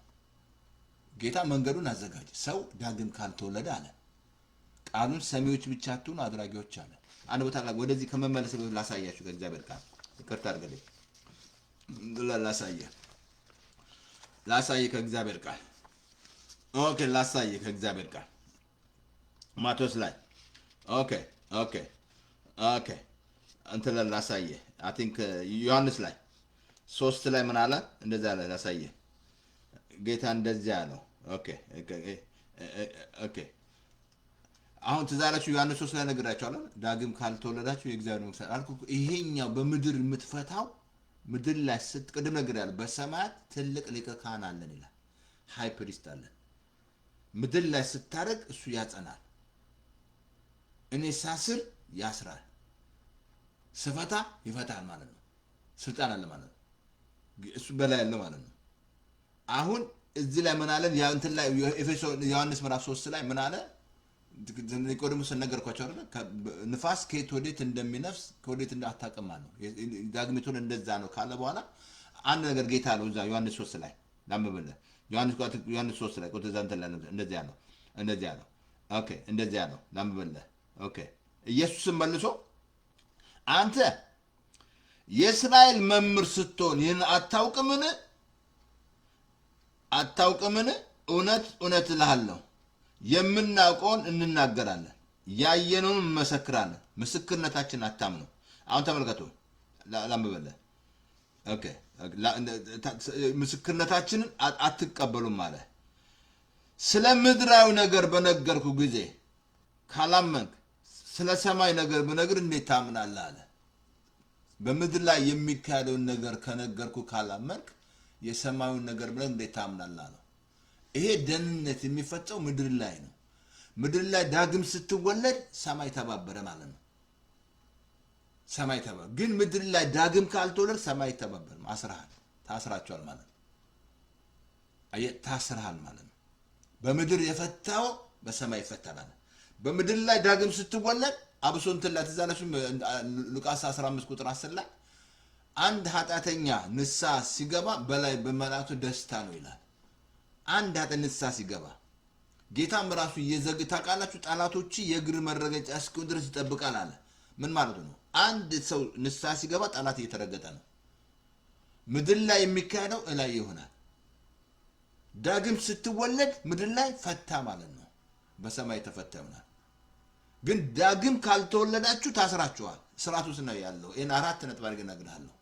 ጌታ መንገዱን አዘጋጀ። ሰው ዳግም ካልተወለደ አለ፣ ቃሉን ሰሚዎች ብቻ አትሁኑ አድራጊዎች አለ። አንድ ቦታ ላይ ወደዚህ ከመመለስ በፊት ላሳያችሁ ከእግዚአብሔር ቃል፣ ይቅርታ አድርግልኝ፣ ላሳየ ከእግዚአብሔር ቃል። Okay፣ ላሳየ ከእግዚአብሔር ቃል ማቴዎስ ላይ። Okay፣ እንትን ላይ ላሳየ፣ I think ዮሐንስ ላይ 3 ላይ ምን አለ? እንደዚያ አለ። ላሳየ፣ ጌታ እንደዚያ አለው። Okay፣ አሁን ትዝ አላችሁ፣ ዮሐንስ 3 ላይ ነግራችኋለሁ። ዳግም ካልተወለዳችሁ የእግዚአብሔር መንግስት አልኩ እኮ። ይሄኛው በምድር የምትፈታው ምድር ላይ ቅድም ነግሬሃለሁ። በሰማያት ትልቅ ሊቀ ካህን አለን ይላል። High priest አለን። ምድር ላይ ስታደርግ እሱ ያጸናል። እኔ ሳስር ያስራል፣ ስፈታ ይፈታል ማለት ነው። ስልጣን አለ ማለት ነው። እሱ በላይ ያለው ማለት ነው። አሁን እዚህ ላይ ምን አለን? ያ እንትን ላይ ኤፌሶን ዮሐንስ ምዕራፍ 3 ላይ ምን አለ? ኒቆዲሞስን ነገርኳቸው አይደለ? ንፋስ ከየት ወዴት እንደሚነፍስ ከወዴት እንዳታውቅም ነው። ዳግሚቱን እንደዛ ነው ካለ በኋላ አንድ ነገር ጌታ አለው እዛ ዮሐንስ 3 ላይ ላንብብልህ። ዮሐንስ 3 ላይ ቁጥር እዛ እንትን ላይ እንደዚያ ነው፣ እንደዚያ ነው። Okay፣ እንደዚያ ነው፣ ላንብብልህ። Okay፣ ኢየሱስም መልሶ አንተ የእስራኤል መምህር ስትሆን ይህን አታውቅምን? አታውቅምን? እውነት እውነት እልሃለሁ የምናውቀውን እንናገራለን፣ ያየነውን እንመሰክራለን፣ ምስክርነታችን አታምኑ። አሁን ተመልከቱ፣ ላንብብልህ። Okay፣ ምስክርነታችንን አትቀበሉም አለ። ስለ ምድራዊ ነገር በነገርኩ ጊዜ ካላመንክ ስለ ሰማይ ነገር ብነግር እንዴት ታምናለህ አለ። በምድር ላይ የሚካሄደውን ነገር ከነገርኩ ካላመንክ የሰማዩን ነገር ብነግር እንዴት ታምናለህ አለው። ይሄ ደህንነት የሚፈጸው ምድር ላይ ነው። ምድር ላይ ዳግም ስትወለድ ሰማይ ተባበረ ማለት ነው። ሰማይ ተባበረ። ግን ምድር ላይ ዳግም ካልተወለድ ሰማይ አይተባበርም። አስረሃል፣ ታስራቸዋል ማለት ነው። አየህ፣ ታስረሃል ማለት ነው። በምድር የፈታው በሰማይ ይፈታል አለ። በምድር ላይ ዳግም ስትወለድ አብሶ እንትን ላይ ትዝ አላችሁ፣ ሉቃስ 15 ቁጥር 10 ላይ አንድ ኃጢአተኛ ንስሐ ሲገባ በላይ በመላእክቱ ደስታ ነው ይላል። አንድ ኃጢአተኛ ንስሐ ሲገባ ጌታም ራሱ እየዘግ ታውቃላችሁ፣ ጠላቶች የእግር መረገጫ እስኪሆን ድረስ ይጠብቃል አለ። ምን ማለቱ ነው? አንድ ሰው ንስሐ ሲገባ ጠላት እየተረገጠ ነው። ምድር ላይ የሚካሄደው እላይ ይሆናል። ዳግም ስትወለድ ምድር ላይ ፈታ ማለት ነው። በሰማይ ተፈታ ይሆናል። ግን ዳግም ካልተወለዳችሁ ታስራችኋል። ስርዓቱ ውስጥ ነው ያለው። ይህን አራት ነጥብ አድርጌ እነግርሃለሁ።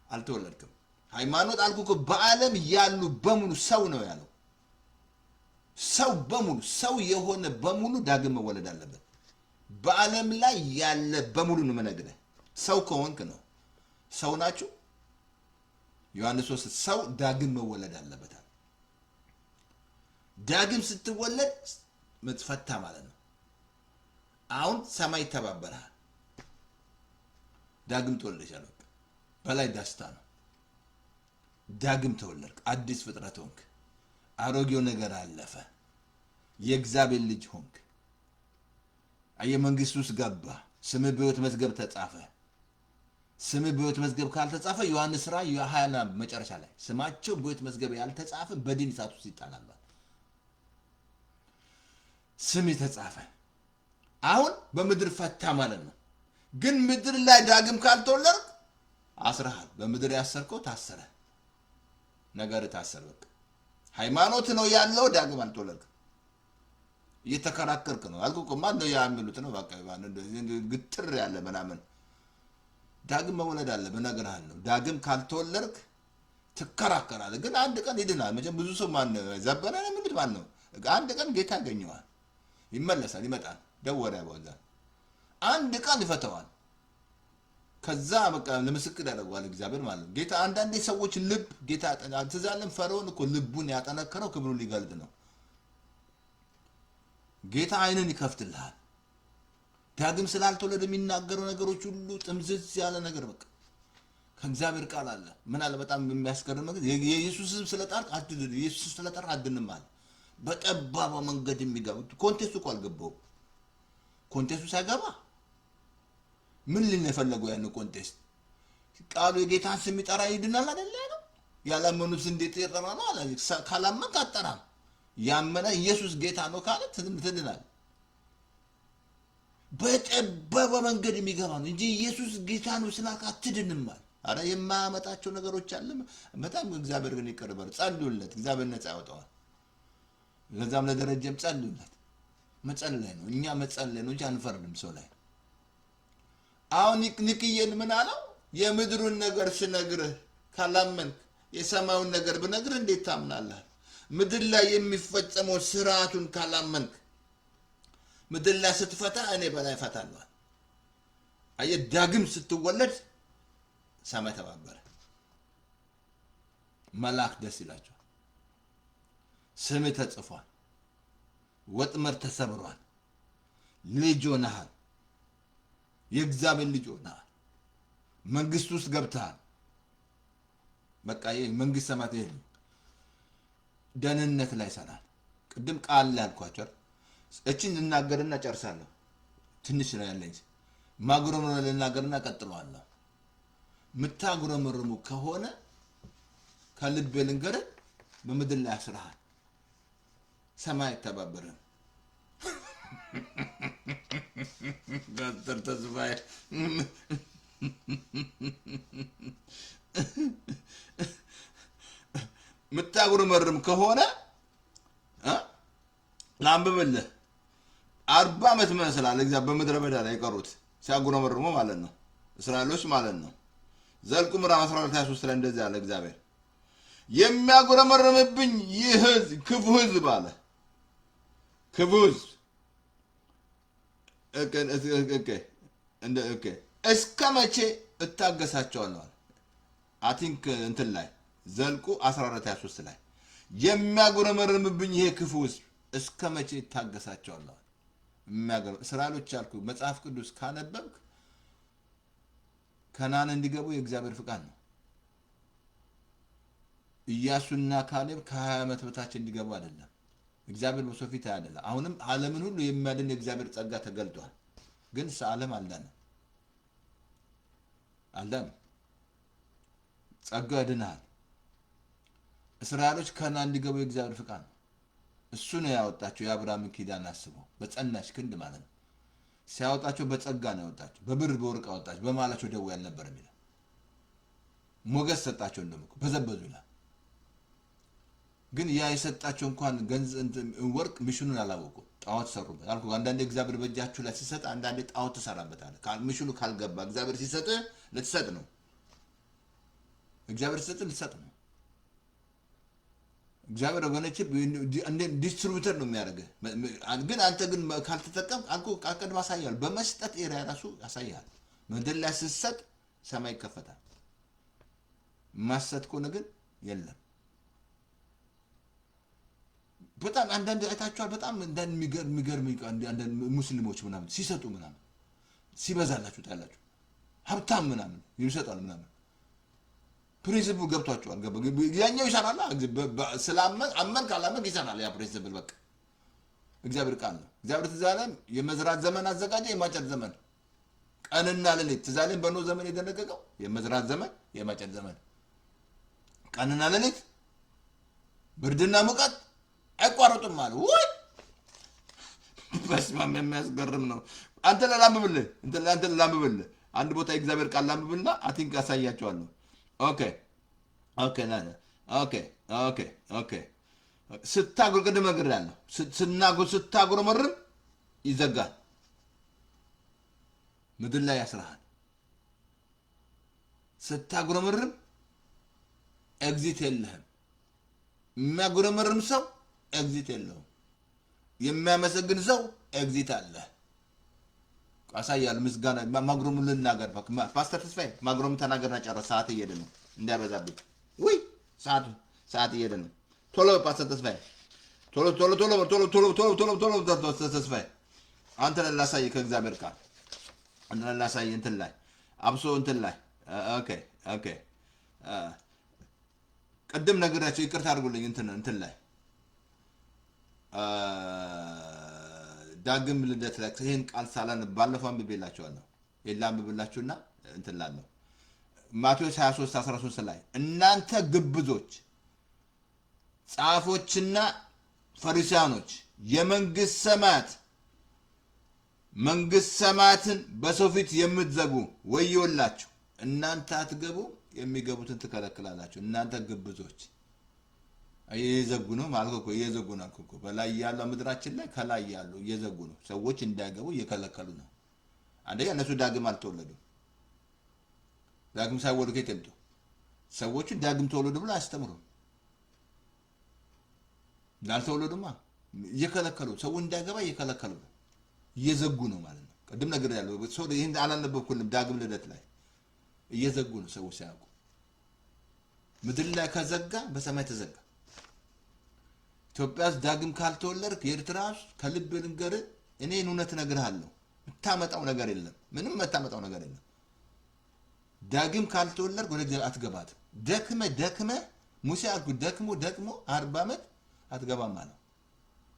አልተወለድክም። ሃይማኖት አልኩ እኮ፣ በዓለም ያሉ በሙሉ ሰው ነው ያለው። ሰው በሙሉ፣ ሰው የሆነ በሙሉ ዳግም መወለድ አለበት። በዓለም ላይ ያለ በሙሉ ነው የምነግርህ። ሰው ከሆንክ ነው። ሰው ናችሁ። ዮሐንስ 3 ሰው ዳግም መወለድ አለበታል። ዳግም ስትወለድ ምትፈታ ማለት ነው። አሁን ሰማይ ይተባበርሃል። ዳግም ተወልደሻል። በቃ በላይ ደስታ ነው። ዳግም ተወለድክ፣ አዲስ ፍጥረት ሆንክ። አሮጌው ነገር አለፈ። የእግዚአብሔር ልጅ ሆንክ። አየህ፣ መንግስት ውስጥ ገባ። ስምህ በሕይወት መዝገብ ተጻፈ። ስምህ በሕይወት መዝገብ ካልተጻፈ ዮሐንስ ራእይ 20 መጨረሻ ላይ ስማቸው በሕይወት መዝገብ ያልተጻፈ በዲን እሳት ውስጥ ይጣላሉ። ስም ተጻፈ። አሁን በምድር ፈታ ማለት ነው። ግን ምድር ላይ ዳግም ካልተወለድክ አስረሃል። በምድር ያሰርከው ታሰረ፣ ነገር ታሰረ። በቃ ሃይማኖት ነው ያለው፣ ዳግም አልተወለድክም። እየተከራከርክ ነው አልኩህ እኮ። ማን ነው ያ የሚሉት ነው። በቃ ግትር ያለ ምናምን። ዳግም መወለድ አለ፣ እነግርሃለሁ። ዳግም ካልተወለድክ ትከራከራለህ። ግን አንድ ቀን ይድናል። መቼም ብዙ ሰው ማን ዘበነ ነው የሚሉት ማን ነው? አንድ ቀን ጌታ ያገኘዋል፣ ይመለሳል፣ ይመጣል። ደወረ ያበዛ አንድ ቀን ይፈተዋል። ከዛ በቃ ለምስክር ያደርገዋል እግዚአብሔር ማለት ነው። ጌታ አንዳንዴ ሰዎች ልብ ጌታ ትዝ አለን። ፈርዖን እኮ ልቡን ያጠነከረው ክብሩን ሊገልጥ ነው። ጌታ ዓይንን ይከፍትልሃል። ዳግም ስላልተወለደ የሚናገረው ነገሮች ሁሉ ጥምዝዝ ያለ ነገር በቃ ከእግዚአብሔር ቃል አለ። ምን አለ? በጣም የሚያስገርም ነገር የኢየሱስ ስም ስለጠራህ አትድንም፣ ኢየሱስ ስለጠራህ አትድንም አለ። በጠባቧ መንገድ የሚገባ context ኡ እኮ አልገባውም። Context ኡ ሳይገባ ምን ሊል ነው የፈለገው? ያን context ቃሉ የጌታን ስም ይጠራ ይድናል አይደለ ያለው? ያላመኑት እንዴት ይጠራ ነው አለ። ካላመንክ አትጠራም። ያመነ ኢየሱስ ጌታ ነው ካለ ትድናል። በጠባቧ መንገድ የሚገባ ነው እንጂ ኢየሱስ ጌታ ነው ስላልክ አትድንም አለ። አረ የማያመጣቸው ነገሮች አለ። በጣም እግዚአብሔር ግን ይቅር በለው። ጸልዩለት፣ እግዚአብሔር ነፃ ያወጣዋል። ለዛም ለደረጀም ጸልዩለት። መጸለይ ነው፣ እኛ መጸለይ ነው እንጂ አንፈርድም ሰው ላይ። አሁን ንክዬን ምን አለው? የምድሩን ነገር ስነግርህ ካላመንክ የሰማዩን ነገር ብነግርህ እንዴት ታምናለህ? ምድር ላይ የሚፈጸመው ስርዓቱን ካላመንክ ምድር ላይ ስትፈታ እኔ በላይ እፈታለሁ። አየህ፣ ዳግም ስትወለድ ሰማይ ተባበረ። መልአክ ደስ ይላቸዋል። ስምህ ተጽፏል። ወጥመድ ተሰብሯል። ልጅ ሆነሃል። የእግዚአብሔር ልጅ ሆነሃል። መንግስት ውስጥ ገብተሃል። በቃ ይሄ መንግስት ሰማያት ይሄ ነው። ደህንነት ላይ ይሰራል። ቅድም ቃል ላይ አልኳቸው አይደል? እችን ልናገርና ጨርሳለሁ። ትንሽ ነው ያለኝ። ማጉረምረም ልናገርና ቀጥለዋለሁ። የምታጉረመርሙ ከሆነ ከልቤ ልንገርህ፣ በምድር ላይ ያስርሃል። ሰማይ አይተባበርም። ዶክተር ተስፋዬ የምታጉረመርም ከሆነ እ ላንብብልህ። 40 ዓመት መስላል እግዚአብሔር በምድረ በዳ ላይ የቀሩት ሲያጉረመርሙ ማለት ነው፣ እስራኤሎች ማለት ነው። ዘኍልቍ ምዕራፍ 12 23 ላይ እንደዚህ አለ እግዚአብሔር፣ የሚያጉረመርምብኝ ይህ ሕዝብ ክፉ ሕዝብ አለ። ክፉ ሕዝብ okay፣ እስከ መቼ እታገሳቸዋለሁ? አለ። I think እንትን ላይ ዘኍልቍ 14 23 ላይ የሚያጉረመርምብኝ ይሄ ክፉ ሕዝብ እስከ መቼ እታገሳቸዋለሁ? እስራኤሎች ያልኩ መጽሐፍ ቅዱስ ካነበብክ ከነዓን እንዲገቡ የእግዚአብሔር ፍቃድ ነው። ኢያሱና ካሌብ ከ20 ዓመት በታች እንዲገቡ አይደለም። እግዚአብሔር በሰው ፊት አይደለም። አሁንም ዓለምን ሁሉ የሚያድን የእግዚአብሔር ጸጋ ተገልጧል። ግን ዓለም አልዳነም፣ አልዳነም። ጸጋው ያድንሃል። እስራኤሎች ከነዓን እንዲገቡ የእግዚአብሔር ፍቃድ ነው። እሱ ነው ያወጣቸው። የአብርሃምን ኪዳን አስቦ በጸናች ክንድ ማለት ነው። ሲያወጣቸው በጸጋ ነው ያወጣቸው። በብር በወርቅ አወጣቸው። በመሃላቸው ደዌ አልነበረም ይላል። ሞገስ ሰጣቸው፣ እንደውም እኮ በዘበዙ ይላል። ግን ያ የሰጣቸው እንኳን ገንዘብ ወርቅ mission ኑን አላወቁም። ጣዖት ሰሩበት አልኩ። አንዳንዴ እግዚአብሔር በእጃችሁ ላይ ሲሰጥ አንዳንዴ ጣዖት ትሰራበታለህ። Mission ኑ ካልገባ እግዚአብሔር ሲሰጥ ልትሰጥ ነው። እግዚአብሔር ሲሰጥ ልትሰጥ ነው። እግዚአብሔር ወገኖች distributor ነው የሚያደርግህ። ግን አንተ ግን ካልተጠቀም አልኩህ፣ አቀድም አሳያለሁ። በመስጠት area ራሱ ያሳያል። ምድር ላይ ስትሰጥ ሰማይ ይከፈታል። ማሰጥ ከሆነ ግን የለም። በጣም አንዳንድ አይታችኋል። በጣም አንዳንድ የሚገርም አንዳንድ ሙስሊሞች ምናምን ሲሰጡ ምናምን ሲበዛላችሁ ታያላችሁ። ሀብታም ምናምን ይሰጣል ምናምን principle ገብቷቸዋል። ያኛው ይሰራል። ስላመን አመን ካላመን ይሰራል። ያ principle በቃ እግዚአብሔር ቃል ነው። እግዚአብሔር ትዝ አለም የመዝራት ዘመን አዘጋጀ፣ የማጨድ ዘመን ቀንና ሌሊት። ትዝ አለኝ በኖህ ዘመን የደነገገው የመዝራት ዘመን፣ የማጨድ ዘመን፣ ቀንና ሌሊት፣ ብርድና ሙቀት አይቋረጡም አለ። ውይ በስመ አብ የሚያስገርም ነው። አንተ ላንብብልህ፣ አንተ ላንብብልህ፣ አንድ ቦታ የእግዚአብሔር ቃል ላንብብልና I think አሳያቸዋለሁ። Okay። ስታጉር ቅድም ነግሬሃለሁ። ስታጉረመርም ይዘጋል፣ ምድር ላይ ያስርሃል። ስታጉረመርም exit የለህም። የሚያጉረመርም ሰው exit የለውም። የሚያመሰግን ሰው exit አለ። አሳያለሁ። ምስጋና ማጉረሙ ልናገር። ፓስተር ተስፋዬ ማጉረሙ ተናገርና ጨረስ። ሰዓት እየሄደ ነው እንዳይበዛብኝ። ውይ ሰዓት እየሄደ ነው። ቶሎ ፓስተር ተስፋዬ፣ ቶሎ ቶሎ ቶሎ ቶሎ ቶሎ ቶሎ ቶሎ ቶሎ ፓስተር ተስፋዬ። አንተ ላሳይ ከእግዚአብሔር ቃል እንትን ላሳይ፣ እንትን ላይ አብሶ እንትን ላይ። Okay፣ ቅድም ነግሬያቸው ይቅርታ አድርጉልኝ። እንትን ላይ ዳግም ልደት ላይ ይህን ቃል ሳላነብ ባለፈው አንብቤላችኋለሁ። ይህን ላንብብላችሁና እንትን ላለሁ። ማቴዎስ 23 13 ላይ እናንተ ግብዞች ጻፎችና ፈሪሳውያኖች የመንግስት ሰማያትን በሰው ፊት የምትዘጉ ወዮላችሁ። እናንተ አትገቡ፣ የሚገቡትን ትከለክላላችሁ። እናንተ ግብዞች። እየዘጉ ነው ማለት እኮ፣ እየዘጉ ነው እኮ። በላይ ያለው ምድራችን ላይ ከላይ ያሉ እየዘጉ ነው። ሰዎች እንዳይገቡ እየከለከሉ ነው። አንደኛ እነሱ ዳግም አልተወለዱም። ዳግም ሳይወለዱ ከየት ይምጡ? ሰዎቹ ዳግም ተወለዱ ብሎ አያስተምሩም። እንዳልተወለዱማ እየከለከሉ፣ ሰው እንዳይገባ እየከለከሉ ነው። እየዘጉ ነው ማለት ነው። ቅድም ነገር ያለው ሰው ይህን አላነበብኩልም። ዳግም ልደት ላይ እየዘጉ ነው ሰዎች ሳያውቁ። ምድር ላይ ከዘጋ በሰማይ ተዘጋ። ኢትዮጵያ ውስጥ ዳግም ካልተወለድክ የኤርትራ ውስጥ ከልብ ልንገርህ፣ እኔን እውነት እነግርሃለሁ፣ የምታመጣው ነገር የለም። ምንም የምታመጣው ነገር የለም። ዳግም ካልተወለድክ ወደ እግዚአብሔር አትገባትም። ደክመ ደክመ ሙሴ አልኩ ደክሞ ደክሞ 40 ዓመት አትገባም አለው።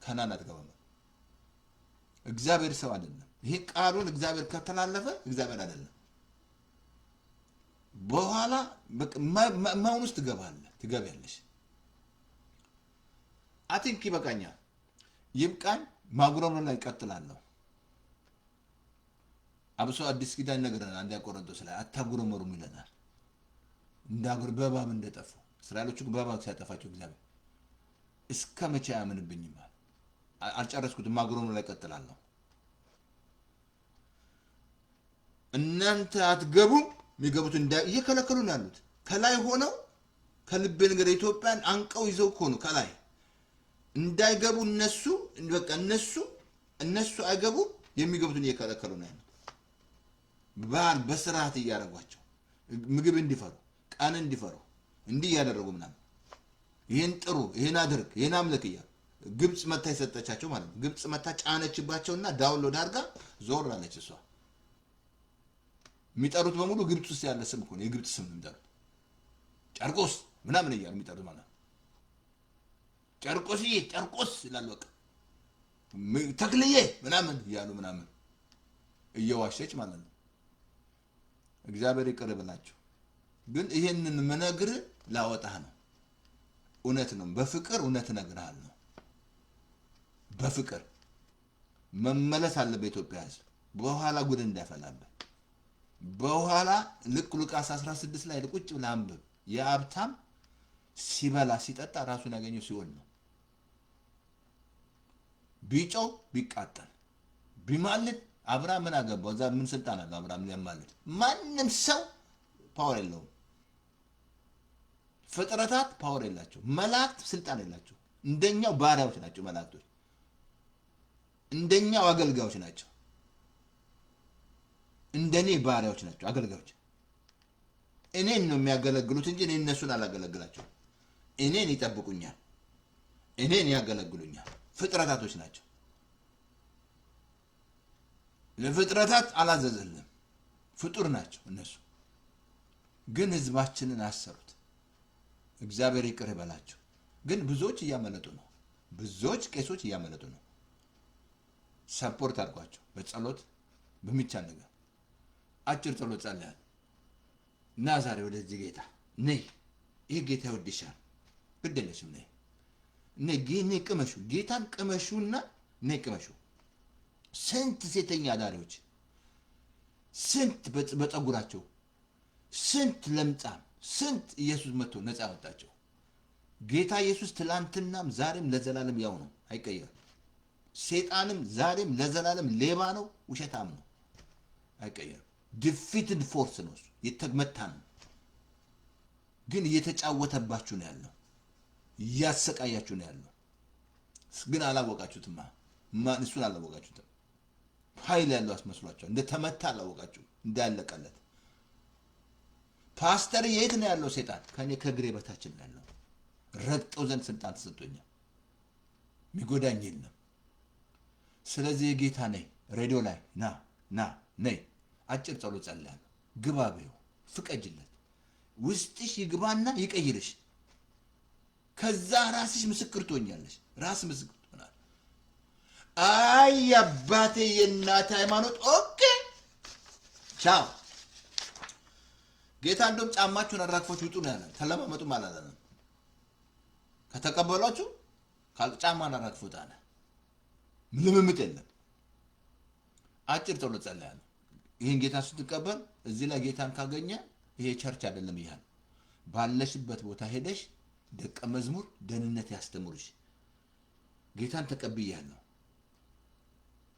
ከናን አትገባም። እግዚአብሔር ሰው አይደለም። ይሄ ቃሉን እግዚአብሔር ከተላለፈ እግዚአብሔር አይደለም። በኋላ ማውን ውስጥ ትገባለህ፣ ትገቢያለሽ። I think ይበቃኛል፣ ይብቃኝ። ማጉረምረም ላይ እቀጥላለሁ። አብሶ አዲስ ኪዳን ይነግረናል። አንደኛ ቆሮንቶስ ላይ አታጉረመሩም ይለናል። እንዳጉር በእባብ እንደጠፉ እስራኤሎቹ በእባብ ሲያጠፋቸው እግዚአብሔር እስከ መቼ አያምንብኝም አለ። አልጨረስኩትም። ማጉረምረም ላይ እቀጥላለሁ። እናንተ አትገቡም፣ የሚገቡት እየከለከሉ ነው ያሉት። ከላይ ሆነው ከልቤ ነገር ኢትዮጵያን አንቀው ይዘው እኮ ነው ከላይ እንዳይገቡ እነሱ በቃ እነሱ አይገቡም፣ የሚገቡትን እየከለከሉ ነው ያሉት። ባህል በስርዓት እያደረጓቸው ምግብ እንዲፈሩ፣ ቀን እንዲፈሩ እንዲህ እያደረጉ ምናምን ይህን ጥሩ፣ ይህን አድርግ፣ ይህን አምልክ እያሉ ግብፅ መታ የሰጠቻቸው ማለት ነው። ግብፅ መታ ጫነችባቸውና download አድርጋ ዞር አለች እሷ። የሚጠሩት በሙሉ ግብፅ ውስጥ ያለ ስም እኮ ነው። የግብፅ ስም ነው የሚጠሩት። ጨርቆስ ምናምን እያሉ የሚጠሩት ማለት ነው። ጨርቆስዬ ጨርቆስ ይላሉ። በቃ ተክልዬ ምናምን እያሉ ምናምን እየዋሸች ማለት ነው። እግዚአብሔር ይቅር ብላቸው። ግን ይሄንን ምነግርህ ላወጣህ ነው። እውነት ነው። በፍቅር እውነት እነግርሃለሁ። በፍቅር መመለስ አለ በኢትዮጵያ ሕዝብ በኋላ ጉድ እንዳይፈላብህ። በኋላ ልክ ሉቃስ 16 ላይ ቁጭ ብለህ አንብብ። የሀብታም ሲበላ ሲጠጣ ራሱን ያገኘው ሲኦል ነው። ቢጮህ ቢቃጠል ቢማልድ አብርሃም ምን አገባው? እዛ ምን ስልጣን አለው አብርሃም ሊያማልድ? ማንም ሰው power የለውም። ፍጥረታት power የላቸው። መላእክት ስልጣን የላቸው። እንደኛው ባሪያዎች ናቸው መላእክቶች፣ እንደኛው አገልጋዮች ናቸው። እንደኔ ባሪያዎች ናቸው፣ አገልጋዮች። እኔን ነው የሚያገለግሉት እንጂ እኔ እነሱን አላገለግላቸውም። እኔን ይጠብቁኛል፣ እኔን ያገለግሉኛል። ፍጥረታቶች ናቸው። ለፍጥረታት አላዘዘልም። ፍጡር ናቸው እነሱ። ግን ህዝባችንን አሰሩት። እግዚአብሔር ይቅር ይበላቸው። ግን ብዙዎች እያመለጡ ነው። ብዙዎች ቄሶች እያመለጡ ነው። Support አድርጓቸው በጸሎት በሚቻል ነገር። አጭር ጸሎት ጸልያል እና ዛሬ ወደዚህ ጌታ ነይ። ይህ ጌታ ይወድሻል። ግድ የለሽም፣ ነይ ነይ ነይ፣ ቅመሹ፣ ጌታን ቅመሹና ነይ ቅመሹ። ስንት ሴተኛ አዳሪዎች፣ ስንት በፀጉራቸው፣ ስንት ለምጻም፣ ስንት ኢየሱስ መጥቶ ነፃ ያወጣቸው። ጌታ ኢየሱስ ትላንትናም ዛሬም ለዘላለም ያው ነው፣ አይቀየርም። ሴጣንም ዛሬም ለዘላለም ሌባ ነው፣ ውሸታም ነው፣ አይቀየርም። Defeated force ነው እሱ፣ የተመታ ነው። ግን እየተጫወተባችሁ ነው ያለው፣ እያሰቃያችሁ ነው ያለው። ግን አላወቃችሁትማ፣ እሱን አላወቃችሁትም። ኃይል ያለው አስመስሏቸዋል። እንደተመታ አላወቃችሁም፣ እንዳለቀለት። ፓስተር የት ነው ያለው? ሴጣን ከኔ ከእግሬ በታች ነው ያለው። ረግጠው ዘንድ ስልጣን ተሰጥቶኛል። የሚጎዳኝ የለም። ስለዚህ የጌታ ነኝ። ሬዲዮ ላይ ና ና ነይ፣ አጭር ጸሎት ጸልያለሁ። ግባ በይው፣ ፍቀጅለት፣ ውስጥሽ ይግባና ይቀይርሽ። ከዛ ራስሽ ምስክር ትሆኛለሽ። ራስ ምስክር ትሆናል። አይ አባቴ የእናቴ ሃይማኖት፣ okay ቻው። ጌታ እንደውም ጫማችሁን አራግፋችሁ ውጡ ነው ያለን። ተለማመጡም አላለንም። ከተቀበሏችሁ ጫማን አራግፉት አለ። ልምምጥ የለም። አጭር ጸሎት ጸልያለሁ። ይህን ጌታ ስትቀበል እዚህ ላይ ጌታን ካገኘ ይሄ church አይደለም ይላል። ባለሽበት ቦታ ሄደሽ ደቀ መዝሙር ደህንነት ያስተምሩሽ። ጌታን ተቀብያለሁ።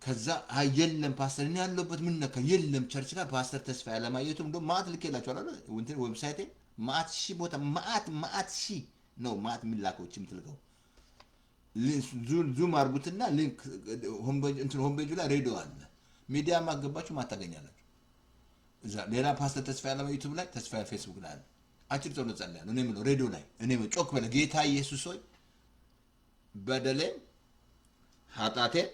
ከዛ አይ የለም ፓስተር፣ እኔ ያለሁበት ምን ነካ የለም church ጋር ፓስተር ተስፋዬ አለማየሁም እንደውም ማአት ልኬላችኋል አይደል? እንትን website ኤ ማአት ሺህ ቦታ ማአት ማአት ሺህ ነው ማአት የሚላከው የምትልከው zoom አድርጉትና link እንትን homepage ኡ ላይ ሬዲዮ አለ። ሚዲያ ማገባችሁ ማታገኛላችሁ። እዛ ሌላ ፓስተር ተስፋዬ አለማየሁ YouTube ላይ፣ ተስፋዬ ፌስቡክ ላይ አለ። አጭር ጸሎት ጸልያለሁ። እኔ የምለው ሬዲዮ ላይ እኔ የምለው ጮክ በለ ጌታ ኢየሱስ ሆይ በደሌን ኃጢአቴን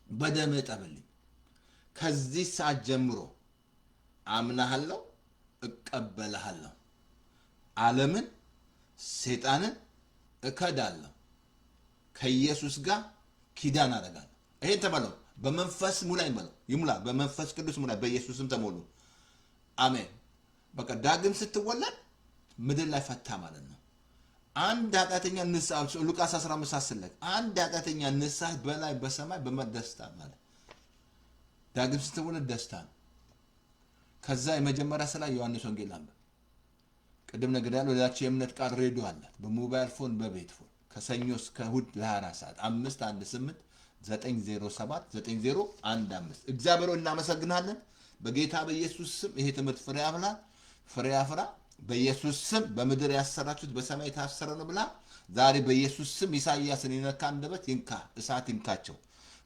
በደምህ እጠብልኝ። ከዚህ ሰዓት ጀምሮ አምናሃለሁ፣ እቀበልሃለሁ። ዓለምን ሰይጣንን እከዳለሁ። ከኢየሱስ ጋር ኪዳን አደርጋለሁ። ይሄን ተበለው። በመንፈስ ሙላኝ በለው። ይሙላ። በመንፈስ ቅዱስ ሙላ። በኢየሱስም ተሞሉ። አሜን። በቃ ዳግም ስትወለድ ምድር ላይ ፈታ ማለት ነው። አንድ ኃጢአተኛ ንስሐ ሉቃስ 15 አስለቅ አንድ ኃጢአተኛ ንስሐ በላይ በሰማይ በመደስታ ማለት ዳግም ስትወለድ ደስታ ነው። ከዛ የመጀመሪያ ስራ ዮሐንስ ወንጌል አንብብ። ቅድም ነገር ያለው ሌላቸው የእምነት ቃል ሬዲዮ አላት። በ mobile phone በቤት phone ከሰኞ እስከ እሑድ ለ24 ሰዓት 518 907 9015። እግዚአብሔር ሆይ እናመሰግናለን። በጌታ በኢየሱስ ስም ይሄ ትምህርት ፍሬ አፍላ ፍሬ አፍራ። በኢየሱስ ስም በምድር ያሰራችሁት በሰማይ የታሰረ ነው ብላ ዛሬ በኢየሱስ ስም ኢሳይያስን የነካ አንደበት ይንካ፣ እሳት ይንካቸው።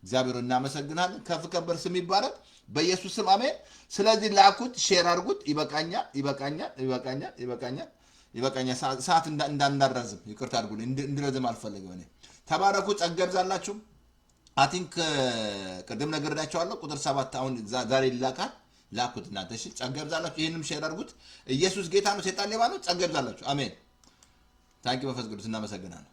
እግዚአብሔር እናመሰግናለን። ከፍ ከበር ስም ይባረክ በኢየሱስ ስም አሜን። ስለዚህ ላኩት፣ share አድርጉት። ይበቃኛል፣ ይበቃኛል፣ ይበቃኛል፣ ይበቃኛል፣ ይበቃኛል። ሰዓት እንዳናራዝም ይቅርታ አድርጉልኝ፣ እንድረዝም አልፈልግም እኔ። ተባረኩ፣ ጸጋ ይብዛላችሁ። I think ቅድም ነግሬያቸዋለሁ። ቁጥር 7 አሁን ዛሬ ይላካል። ላኩት እናንተ። እሺ፣ ጸጋ ይብዛላችሁ። ይህንም share አድርጉት። ኢየሱስ ጌታ ነው፣ ሴጣን ሌባ ነው። ጸጋ ይብዛላችሁ። አሜን። Thank you መንፈስ ቅዱስ እናመሰግናለን።